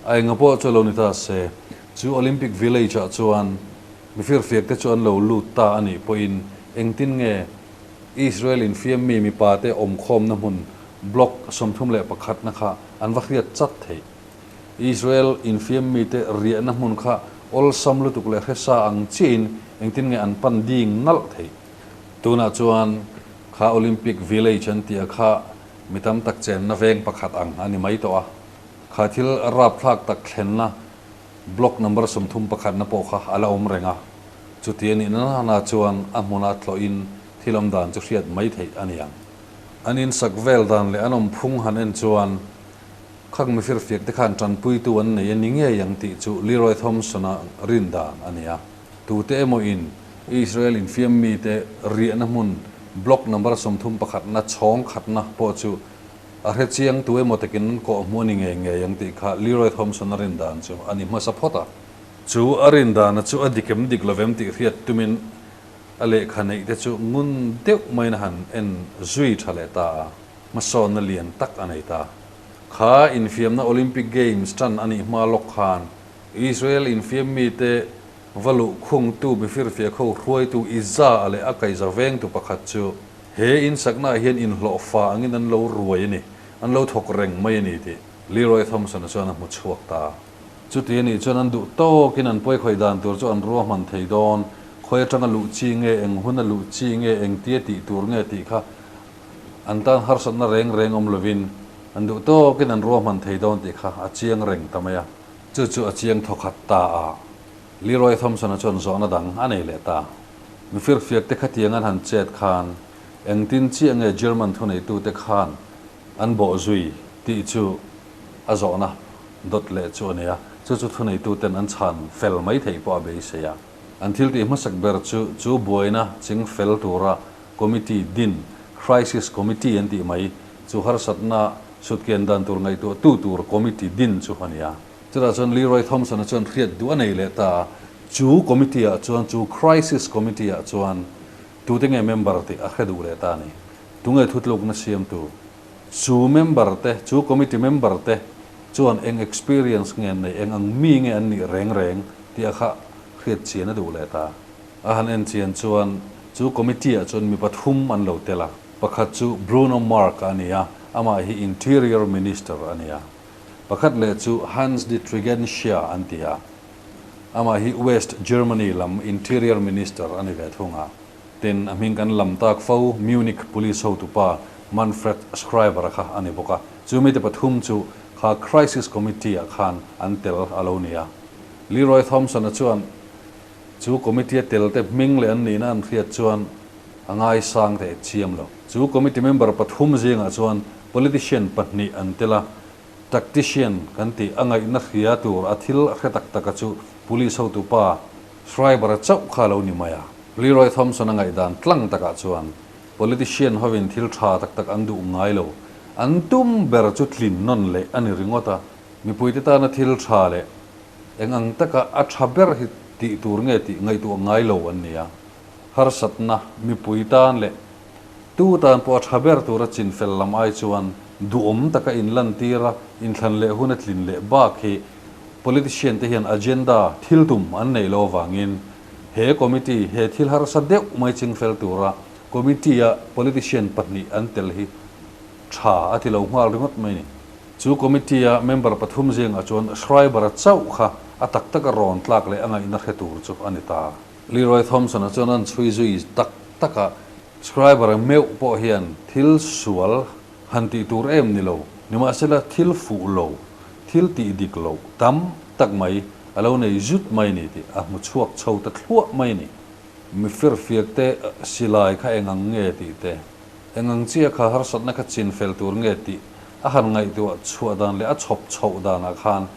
A enga pawh chu lo ni ta se, chu Olympic Village ah chuan mifirfiak te chu an lo lut ta a nih pawhin engtin nge Israel infiam mi mipa te awmkhawmna hmun block 31 na kha an va hriat chat theih? Israel infiam mite riahna hmun kha awlsam lutuk leh hresa ang chiahin engtin nge an pan ding nalh theih? Tunah chuan kha Olympic Village an tih a kha mi tam tak chenna veng pakhat ang a ni mai tawh a. Kha thil rapthlak tak thlenna block number 31 na pawh kha a la awm reng a. Chuti a nih na na chuan a hmuna tlawhin thil awm dan chu hriat mai theih a ni ang. An insak vel dan leh an awm phung han en chuan khang mifirfiak te khan tanpuitu an nei a ni ngei ang tih chu Leroy Thompson-a rin dan a ni a. Tute emaw in Israel infiam mite riahna hmun block number 31 na chhawng khatna pawh chu a hre chiang tu emaw takin an kawh hmuh a ni ngei ngei ang tih kha Leroy Thompson a rin dan chu a ni hmasa phawt a. Chu a rin dana chu a dik em dik lovem tih hriat tumin a lehkha neih te chu ngun deuh maiin a han en zui tha leh ta a, hmasawnna lian tak a nei ta. Kha infiamna Olympic Games tan a nih hma lawk khan Israel infiam mite va luh khungtu mifirfiak ho hruaitu Izza leh a kaiza vengtu pakhat chu he insaknaah hian inhlawh fa angin an lo ruai a ni, an lo thawk reng mai a ni tih Leroy Thompson-a chuan a hmu chhuak ta. Chuti a nih chuan an duh tawkin an pawikhawih dan tur chu an ruahman thei dawn, khawi atanga luh chi nge, eng huna luh chi nge, engtia tih tur nge tih kha an tan harsatna reng reng awm lovin an duh tawkin an ruahman thei dawn tih kha a chiang reng ta mai a. Chu chu a chiang thawkhat ta a, Leroy Thompson-a chuan zawhna dang a nei leh ta. Mifirfiak te khatiang an han chet khan engtin chiah nge German thuneitute khan an bawh zui tih chu a zawhna dawt leh chu a nei a, chu chu thuneituten an chhan fel mai theih pawh a beisei a. An thil tih hmasak ber chu chu buaina ching fel tura committee din, Crisis Committee an tih mai, chu harsatna Sutken dan tur ngaihtuah tu tur committee din chu a ni a. Chutah chuan Leroy Thompson-a chuan hriat duh a nei leh ta a, chu committee ah chuan, chu crisis committee ah chuan tute nge member tih a hre duh leh ta a ni. Tunge thutlukna siamtu? Chu member te, chu committee member te chuan eng experience nge an neih, eng ang mi nge an nih reng reng tih a kha hriat chian a duh leh ta. A han en chian chuan. Chu committee-ah chuan mi pathum an lo tel a, pakhat chu Bruno Mark a ni a, amah hi Interior Minister a ni a. Pakhat leh chu Hans Dietrich Genscher an ti a, amah hi West Germany lam Interior Minister a ni ve thung a. Tin, a hming kan lam tak fo Munich Police hotupa Manfred Schreiber-a kha a ni bawk a. Chu mite pathum chu kha Crisis Committee-ah khan an tel a lo ni a. Leroy Thompson-a chuan chu committee-a telte hming leh an nihna an hriat chuan a ngaisang teh chiam lo. Chu committee member pathum zingah chuan politician pahnih an tel a, tactician kan tih a ngaihna hria tur a thil a hre tak taka chu police hotupa Schreiber-a chauh kha a lo ni mai a. Leroy Thompson-a ngaihdan tlang takah chuan politician hovin thil tha tak tak an duh ngai lo, an tum ber chu tlin nawn leh a ni ringawt a, mipuite tana thil tha leh eng ang taka a tha ber hi tih tur nge tih ngaihtuah ngai lo an ni a. Harsatna mipui tan leh tu tan pawh a tha ber tura chinfel lam ai chuan duhawm taka inlantir a, inthlan leh hun a tlin leh bak hi politician te hian agenda thil tum an neih loh avangin he committee he thil harsa deuh mai chingfel tura committee a politician pahnih an tel hi tha a ti lo nghal ringawt mai ni. Chu committee a member pathum zingah chuan Schreiber-a chauh kha a tak taka rawn tlak leh a ngaihna hre tur chu a ni ta. Leroy Thompson-a chuan an chhui zui tak tak a, Schreiber-a meuh pawh hian thil sual han tih tur em ni lo, nimahsela thil fuh lo, thil tih dik loh tam tak mai a lo nei zut mai ni tih a hmu chhuak chho ta thluah mai a ni. Mi firfiak te silai kha eng ang nge tih te, eng ang chiah kha harsatna kha chin fel tur nge tih a han ngaihtuah chhuah dan leh a chhawp chhoh danah khan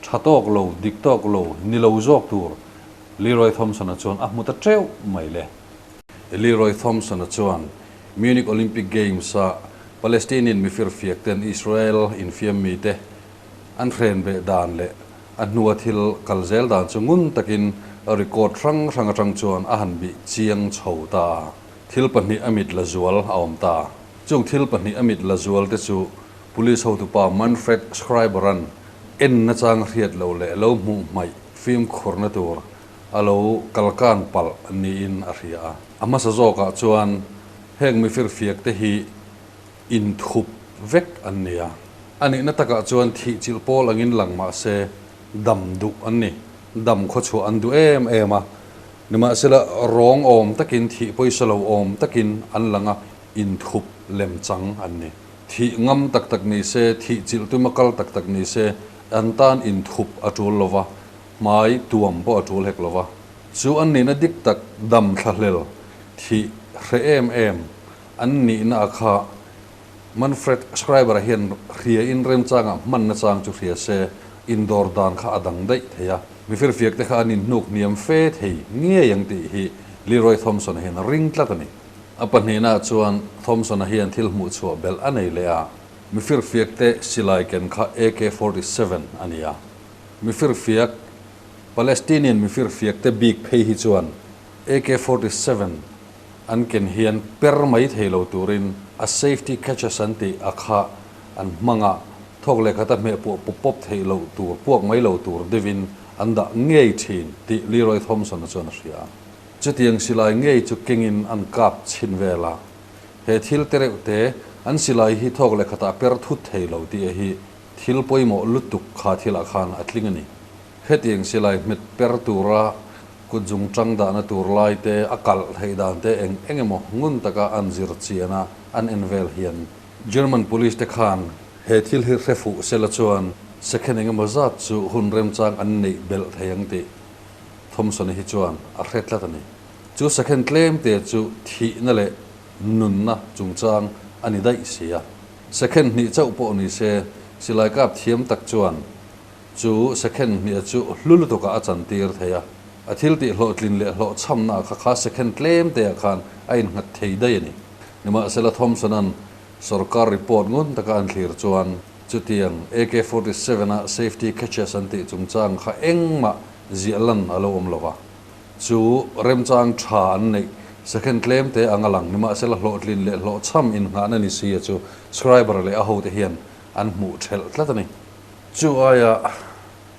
tha tawk lo, dik tawk lo, ni lo zawk tur Leroy Thompson-a chuan a hmu ta teuh mai le. Leroy Thompson-a chuan Munich Olympic Games-a Palestinian mifirfiak ten Israel infiam mite an hren beh dan leh a hnua thil kal zel dan chu ngun takin record hrang hrang atang chuan a han bih chiang chho ta a. Thil pahnih a mit la zual a awm ta. Chung thil pahnih a mit la zual te chu Police hotupa Manfred Schreiber-a'n en nachang hriat lo leh lo hmuh hmaih fimkhurna tur a lo kalkan palh niin a hria a. A hmasa zawkah chuan heng mifirfiak te hi inthup vek an ni a. A nihna takah chuan thih chilh pawl angin lang mah se dam duh an ni. Dam khawchhuah an duh em em a. Nimahsela rawng awm takin thih pawisa lo awm takin an lang a, inthup lem chang an ni. Thih ngam tak tak ni se, thih chilh tuma kal tak tak ni se, an tan inthup a tul lo va, hmai tuam pawh a tul hek lo va. Chu an nihna dik tak dam thlahlel thih hre em em an nihna a kha Manfred Schreiber-a hian hriain remchangah hmanna chang chu hria se, indawr dan kha a dang daih thei a. Mi firfiak te kha an inhnuk hniam fe thei ngei ang tih hi Leroy Thompson-a hian a ring tlat a ni. A pahnihnaah chuan Thompson-a hian thil hmuh chhuah belh a nei leh a, mi firfiak te silai ken kha AK 47 a ni a. Mi firfiak, Palestinian mi firfiak te bik phei hi chuan AK 47 an ken hian per mai thei lo turin a safety catches an tih a kha an hmang a, thawk leh khata hmeh puah pawp pawp theih loh tur, puak mai lo tur deuhin an dah ngei thin tih Leroy Thompson-a chuan a hria a. Chutiang silai ngei chu kengin an kap chhin vel a, he thil te reuh te an silai hi thawk leh khatah per thut thei lo tih hi thil pawimawh lutuk kha thilah khan a tling a ni. Hetiang silai hmet per tura kut zung tang dahna tur lai te, a kalh theih dan te eng eng emaw ngun taka an zir chian a an en vel hian German police te khan he thil hi hre fuh sela chuan second eng emaw zat chu hun remchang an neih belh thei ang tih Thompson-a hi chuan a hre tlat a ni. Chu second tlem te chu thihna leh nunna chungchang a ni daih si a. Second hnih chauh pawh ni se silai kap thiam tak chuan Chu second hniah chu hlu lutukah a chantir thei a, a thil tih hlawhtlin leh hlawhchhamna kha kha second tlem teah khan a innghat thei daih a ni. Nimahsela Thompson-a'n sorkar report ngun taka an thlir chuan chutiang AK 47 a safety catches an tih chungchang kha engmah ziah lan a lo awm lo va. Chu remchang tha an neih second tlem te anga lang nimahsela hlawhtlin leh hlawhchham innghahna ni si a chu Schreiber leh a hote hian an hmuh thelh tlat a ni. Chu aia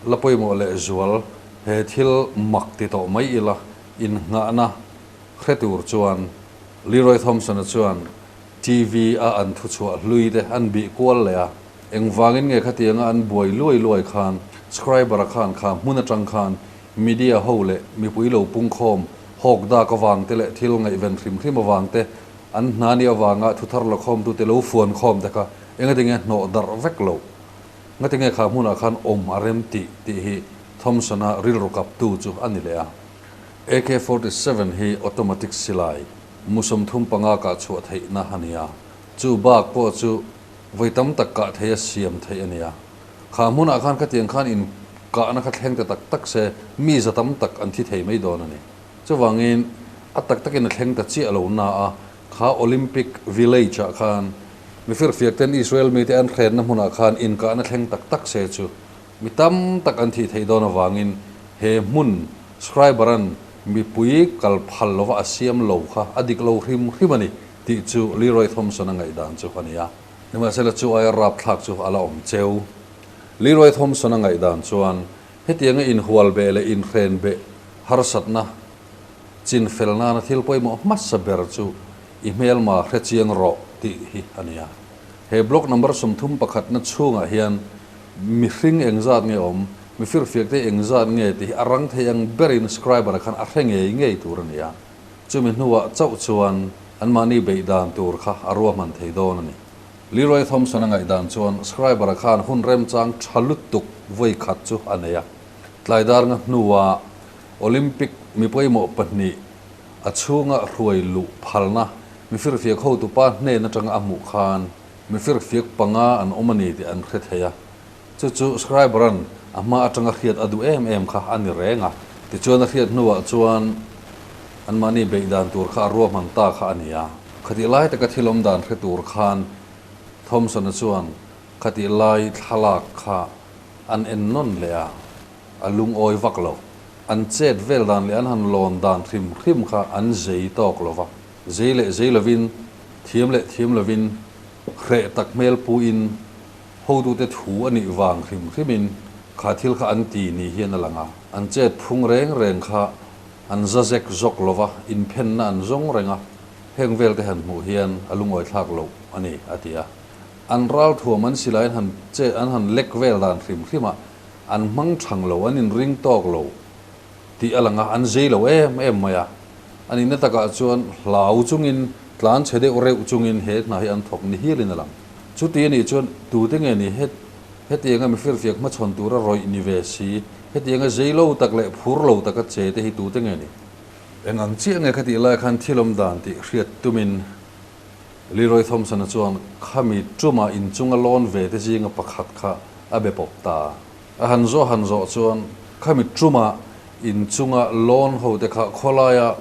la pawimawh leh zual he thil mak ti tawh mai ila, innghahna Hre tur chuan Leroy Thompson-a chuan TV a an thuchhuah hlui te an bih kual leh a, engvangin nge khatianga an buai luai luai khan Schreiber-a khan kha hmun atang khan media ho leh mipui lo pungkhawm hawk dak avang te leh thil ngaihven hrim hrim avang te an hna ni avanga thuthar lakhawmtute lo fuan khawm te kha engatinge hnawh darh vek loh ngatinge kha hmunah khan awm a rem tih tih hi Thompson-a rilru kaptu chu a ni leh a. AK 47 hi automatic silai mu 35 kah chhuah theihna a ni a, chu bak pawh chu vawi tam tak kah theih a siam theih a ni a. Kha hmunah khan khatiang khan in kahna kha thleng ta tak tak se mi za tam tak an thi thei mai dawn a ni. Chuvangin a tak takin a thleng ta chiah lo na a, kha Olympic Village ah khan mi firfiak ten Israel mite an hrenna hmunah khan inkahna thleng tak tak se chu Mi tam tak an thih theih dawn avangin he hmun Schreiber-a'n mipui kal phal lova a siam lo kha a dik lo hrim hrim a ni tih chu Leroy Thompson-a ngaihdan chu a ni a. Nimahsela chu aia rapthlak chu a la awm cheu. Leroy Thompson-a ngaihdan chuan hetianga inhual beh leh inhren beh harsatna chin fel nana thil pawimawh hmasa ber chu i hmelma hre chiang rawh tih hi a ni a. He block number 31 na chhungah hian Mihring engzat nge awm, mi firfiak te engzat nge tih hi a rang thei ang berin scriber-a khan a hre ngei ngei tur a ni a. Chumi hnuah chauh chuan anmahni beih dan tur kha a ruahman thei dawn a ni. Leroy Thompson-a ngaihdan chuan scriber-a khan hun remchang tha lutuk vawi khat chu a nei a. Tlaidar nga hnua Olympic mi pawimawh pahnih a chhunga hruai luh phalna mi firfiak hotupa hnen atanga a hmuh khan Mi firfiak panga an awm a ni tih an hre thei a, chu chu Schreiber-a'n a hma atanga hriat a duh em em kha a ni reng a. Tichuan a hriat hnuah chuan anmahni beih dan tur kha a ruahman ta kha a ni a. Khatih lai taka thil awm dan hre tur khan Thompson-a chuan khatih lai thlalak kha an en nawn leh a, a lungawi vak lo. An chet vel dan leh an han lawn dan hrim hrim kha an zei tawk lo va. Zei leh zei lovin, thiam leh thiam lovin, hreh tak hmel puin hotute thu a nih vang hrim hrimin kha thil kha an ti ni hian a lang a. An chet phung reng reng kha an za zek zawk lova, inphenna an zawng reng a, heng vel te han hmuh hian a lungawi thlak loh a ni, a ti a. An ralthuam an silai an han chet an han lek vel dan hrim hrim a, an hmang thang lo, an inring tawk lo. Tih a lang a, an zei lo em em mai a. A nihna takah chuan hlau chungin, tlan chhe deuh reuh chungin he hna hi an thawk ni hialin a lang. Chuti a nih chuan tute nge ni het hetianga mi firfiak hmachhawn tura rawih ni ve si, hetianga zei lo tak leh phur lo taka che te hi tute nge ni? Eng ang chiah nge khatih lai khan thil awm dan tih hriat tumin Leroy Thompson-a chuan khami ṭuma inchunga lawn ve te zinga pakhat kha a be pawp ta. A han zawh han zawh chuan khami ṭuma inchunga lawn ho te kha khawlaia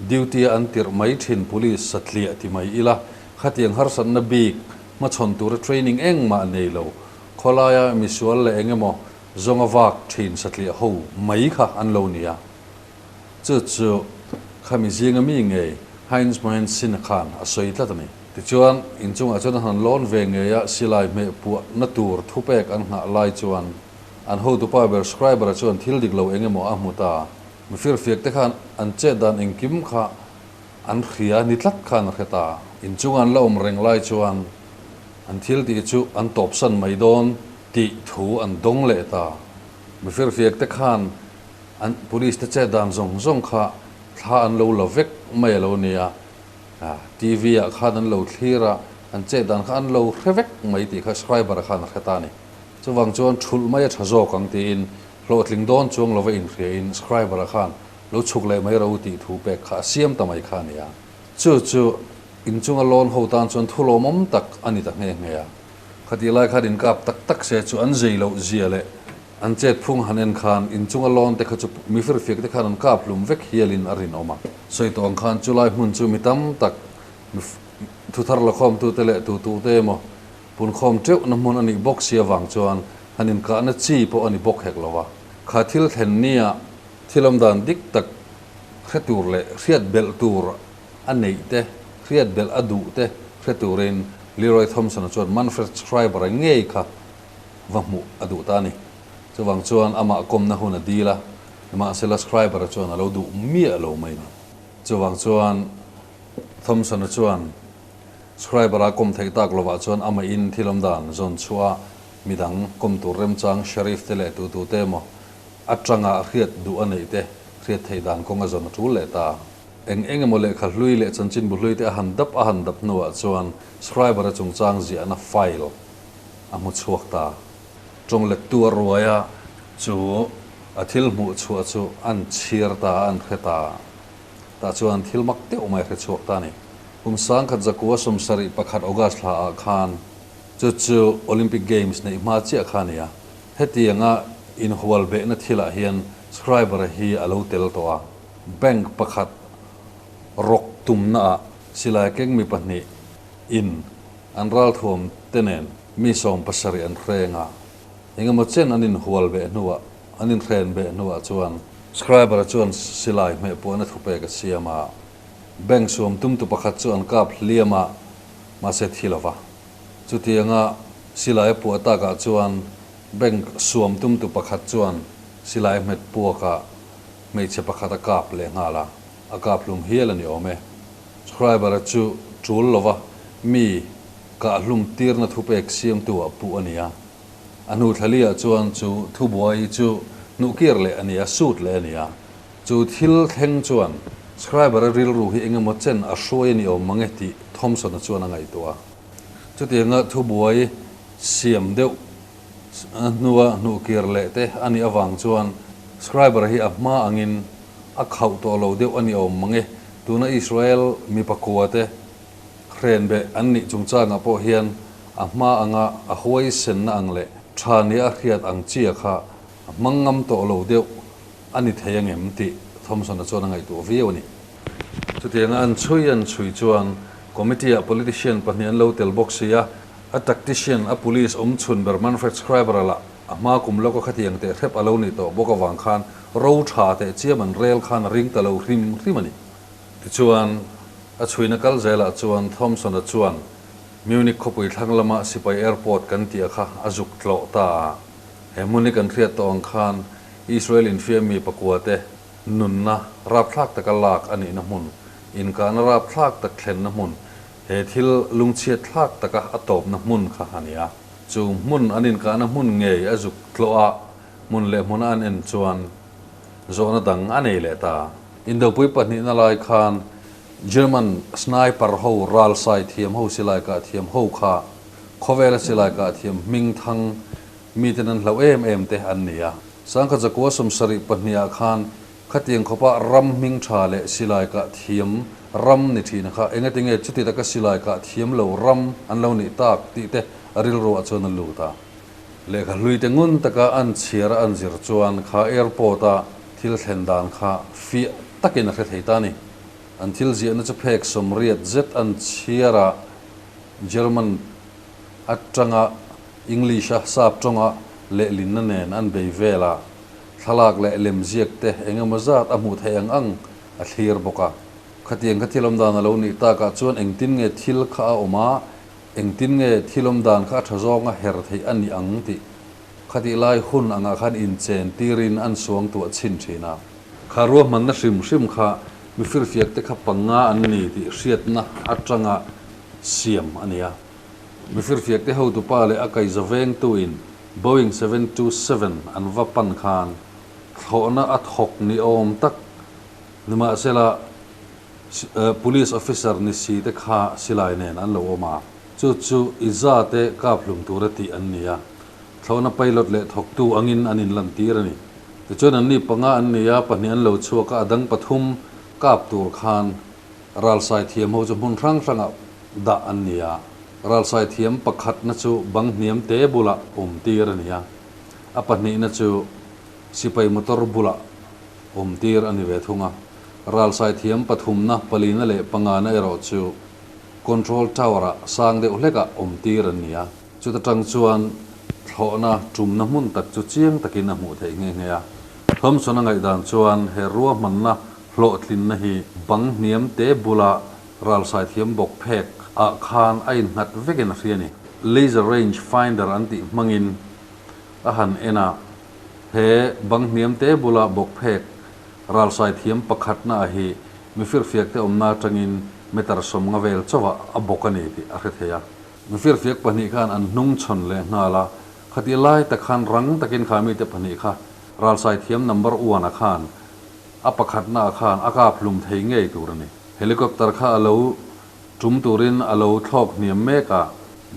duty a an tirh mai ṭhin police satliah ti mai ila, khatiang harsatna bik hmachhawn tura training engmah nei lo, khawlaia misual leh eng emaw zawnga vak ṭhin satliah ho mai kha an lo ni a. Chu chu khami zinga mi ngei Heinz Mohensin-a khan a sawi tlat a ni. Tichuan, inchungah chuan an han lawn ve ngei a, silai hmeh puahna tur thupek an nghah lai chuan an hotupa ber Schreiber-a chuan thil dik lo eng emaw a hmu ta. Mi firfiak te khan an chet dan engkim kha an hria ni tlat khan a hre ta. Inchunga an la awm reng lai chuan an thil tih chu an tawpsan mai dawn tih thu an dawng leh ta. Mi firfiak te khan An police te chet dan zawng zawng kha thla an lo la vek mai a lo nia, TV ah khan an lo thlir a, an chet dan kha an lo hre vek mai tih kha Schreiber-a khan a hre ta a ni. Chuvang chuan thulh mai a tha zawk ang tiin hlawhtling dawn chuang lova inhriain Schreiber-a khan lo chhuk leh mai ro tih thu pek kha a siam ta mai kha a ni a. Chu chu inchunga lawn ho tan chuan thu lawmawm tak a ni ta nghe nghe a. Khatih lai khan inkap tak tak se chu an zei loh zia leh An chet phung han en khan inchunga lawn te kha chu mi firfiak te khan an kap hlum vek hialin a rinawm a. Sawi tawh ang khan chulai hmun chu mi tam tak mi thuthar lakhawmtute leh tutute emaw punkhawm teuhna hmun a nih bawk si avang chuan han inkahna chi pawh a ni bawk hek lo va. Kha thil thlen nia thil awm dan dik tak hre tur leh hriat belh tur a neih te, hriat belh a duh te hre turin Leroy Thompson-a chuan Manfred Schreiber-a ngei kha va hmuh a duh ta a ni. Chuvang chuan amah kawmna hun a dil a, nimahsela Schreiber-a chuan a lo duh miah lo mai ni. Chuvang chuan Thompson-a chuan Schreiber-a kawm theih tak lovah chuan amah in thil awm dan zawn chhuah a, midang kawm tur remchang Sheriff te leh tutu te emaw atanga hriat duh a neih te hriat theih dan kawng a zawn a tul leh ta. Eng eng emaw lehkha hlui leh chanchinbu hlui te a han dap a han dap hnuah chuan Schreiber-a chungchang ziahna file a hmu chhuak ta. Tawng lettu a ruai a, chu a thil hmuh chhuah chu an chhiar ta a, an hre ta. Tah chuan thil mak deuh mai a hre chhuak ta a ni. Kum 1971 August thla ah khan chu chu Olympic Games neih hma chiah kha a ni a. Hetianga inhual behna thilah hian Schreiber-a hi a lo tel tawh a. Bank pakhat rawk tumna ah silai keng mi pahnih in an ralthuam te nen mi 70 an hreng a, engemaw chen an inhual beh hnuah, an inhren beh hnuah chuan Schreiber-a chuan silai hmeh puahna thupek a siam a, bank suam tumtu pakhat chu an kap hliam a, mahse thi lo va. Chutianga silai a puah takah chuan bank suam tumtu pakhat chuan silai a hmet puak a, hmeichhe pakhat a kap leh nghal a, a kap hlum hial a ni awm e. Schreiber-a chu tul lova mi Kahhlum tirna thupek siamtu ah puh a ni a. A hnu thlali ah chuan chu thubuai chu hnuhkir leh a ni a, sut leh a ni a. Chu thil thleng chuan Schreiber-a rilru hi engemaw chen a hruai a ni awm mang e tih Thompson-a chuan a ngaihtuah a. Chutianga thubuai siam deuh hnua hnuhkir leh te a nih avang chuan Schreiber-a hi a hma angin a khauh tawh lo deuh a ni awm mang e. Tuna Israel mi pakua te Hrenbeh an nih chungchangah pawh hian a hma anga a huaisenna ang leh tha nia a hriat ang chia kha a hmang ngam tawh lo deuh a ni thei angem tih Thompson-a chuan a ngaihtuah viau a ni. Chutianga an chhui an chhui chuan Committee-ah politician pahnih an lo tel bawk si a, a tactician, a police awm chhun ber Manfred Schreiber-a lah a hma kum lawka khatiang teh hrep a lo nih tawh bawk avang khan ro tha teh chiam an rel khan a ring ta lo hrim hrim a ni. Tichuan, a chhuina kal zelah chuan Thompson-a chuan Munich khawpui thlang lama sipai airport kan tih a kha a zuk tlawh ta a. He hmun hi kan hriat tawh ang khan Israel infiammi pakuate nunna rapthlak taka lak a nihna hmun, inkahna rapthlak tak thlenna hmun, he thil lungchhiat thlak taka a tawpna hmun kha a ni a. Chu hmun an inkahna hmun ngei a zuk tlawh a, hmun leh hmuna an en chuan Zawhna dang a nei leh ta. Indopui pahnihna lai khan German sniper ho ralsai thiam ho silai kah thiam ho kha khawvela silai kah thiam hming thang miten an hlauh em em te an ni a. Sangkhat zakua 72 ah khan khatiang khawpa ram hming tha leh silai kah thiam ram ni thina kha engatinge chuti taka silai kah thiam lo ram an lo nih tak tih te a rilruah chuan a lut a. Lehkha hluite ngun taka an chhiar a an zir chuan kha airport a thil thlen dan kha fiah takin a hre thei ta a ni. An thil ziahna chu phek 80 zet an chhiar a, German atanga English a sap tawnga lehlinna nen an bei vel a, thlalak leh lemziak te eng emaw zat a hmuh theih ang ang a thlir bawk a. Khatiang kha thil awm dan a lo nih takah chuan engtin nge thil kha a awm a, Engtin nge thil awm dan kha a tha zawnga her theih a nih ang tih khatih lai hun angah khan inchen tirin an suang tuah chhin thin a. Kha ruahmanna hrim hrim kha mi firfiak te kha panga an ni tih hriatna atanga siam a ni a. Mi firfiak te hotupa leh a kaiza vengtuin Boeing 727 an va pan khan thlawhna a thawk ni awm tak nimahsela Police officer ni si te kha silai nen an lo awm a, chu chu i za te kap hlum tura tih an ni a, thlawhna pilot leh thawktu angin an inlantir a ni. Tichuan anni panga an ni a, pahnih an lo chhuak a, a dang pathum kap tur khan ralsai thiam ho chu hmun hrang hrangah dah an ni a, ralsai thiam pakhatna chu bang hniam te bulah awm tir a ni a, a pahnihna chu sipai motor bulah awm tir a ni ve thung a. Ralsai thiam pathumna, palina leh pangana erawh chu Control Tower-ah sang deuh hlekah awm tir an ni a. Chuta tang chuan thlawhna tumna hmun tak chu chiang takin a hmuh theih nghe nghe a. Thompson-a ngaihdan chuan he ruahmanna hlawhtlinna hi bang hniam te bula ralsai thiam bawk phek ah khan a innghat vekin a hria a ni. Laser range finder an tih hmangin a han en a, he bang hniam te bula bawk phek Ralsai thiam pakhatna hi Mifirfiak te awmna atangin meter 50 vel chauhah a bawk a ni tih a hre thei a. Mifirfiak pahnih khan an hnung chhawn leh nghal a, khatih lai tak khan rang takin kha mite pahnih kha ralsai thiam number one a khan a pakhatna ah khan a kap hlum thei ngei tur a ni. Helicopter kha a lo tum turin a lo thlawk hniam mek a,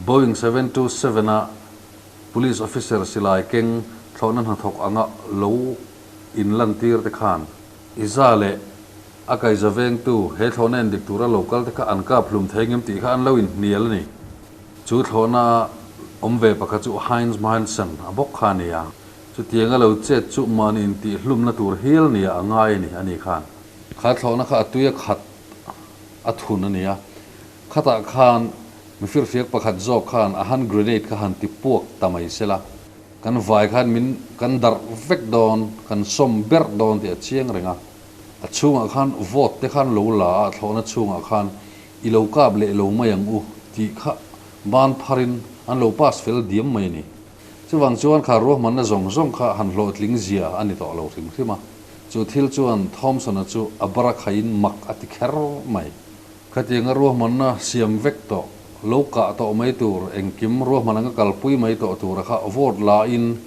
Boeing 727 a Police officer silai keng thlawhna hnathawk anga lo inlantir te khan Iza leh a kaiza vengtu he thlawhna endik tura lo kal te kha an kap hlum thei ngem tih kha an lo inhnial a ni. Chu thlawhna awm ve pakhat chu Heinz Manson a bawk kha a ni a. Chutianga lo chet chu mahni intih hlumna tur hial nia a ngai a ni a ni khan. Kha thlawhna kha a tui a khat a thun a ni a. Khatah khan mifirfiak pakhat zawk khan a hand grenade kha han ti puak ta mai sela, kan vai khan min kan darh vek dawn, kan sawm berh dawn tih a chiang reng a. A chhungah khan vote te khan lo la a, thlawhna chhungah khan i lo kap leh lo mai ang u tih kha ban pharin an lo pass fel diam mai a ni. Chuvang chuan kha ruahmanna zawng zawng kha han hlawhtling zia a ni tawh lo hrim hrim a. Chu thil chuan Thompson-a chu a bara khaiin mak a ti kher mai. Khatianga ruahmanna siam vek tawh, lo kah tawh mai tur, engkim ruahman anga kalpui mai tawh tura kha vote la in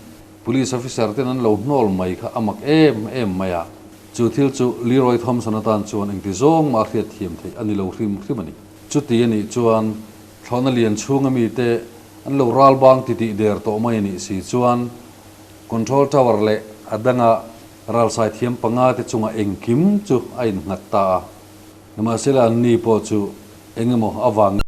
Police officer ten an lo hnawl mai kha a mak em em mai a. Chu thil chu Leroy Thompson atan chuan engti zawng mah a hriat thiam theih a ni lo hrim hrim a ni. Chuti a nih chuan thlawhna lian chhunga mite an lo ral bang titih der tawh mai a nih si chuan Control Tower leh a danga ralsai thiam panga te chungah engkim chu a innghat ta a. Nimahsela anni pawh chu engemaw avangin.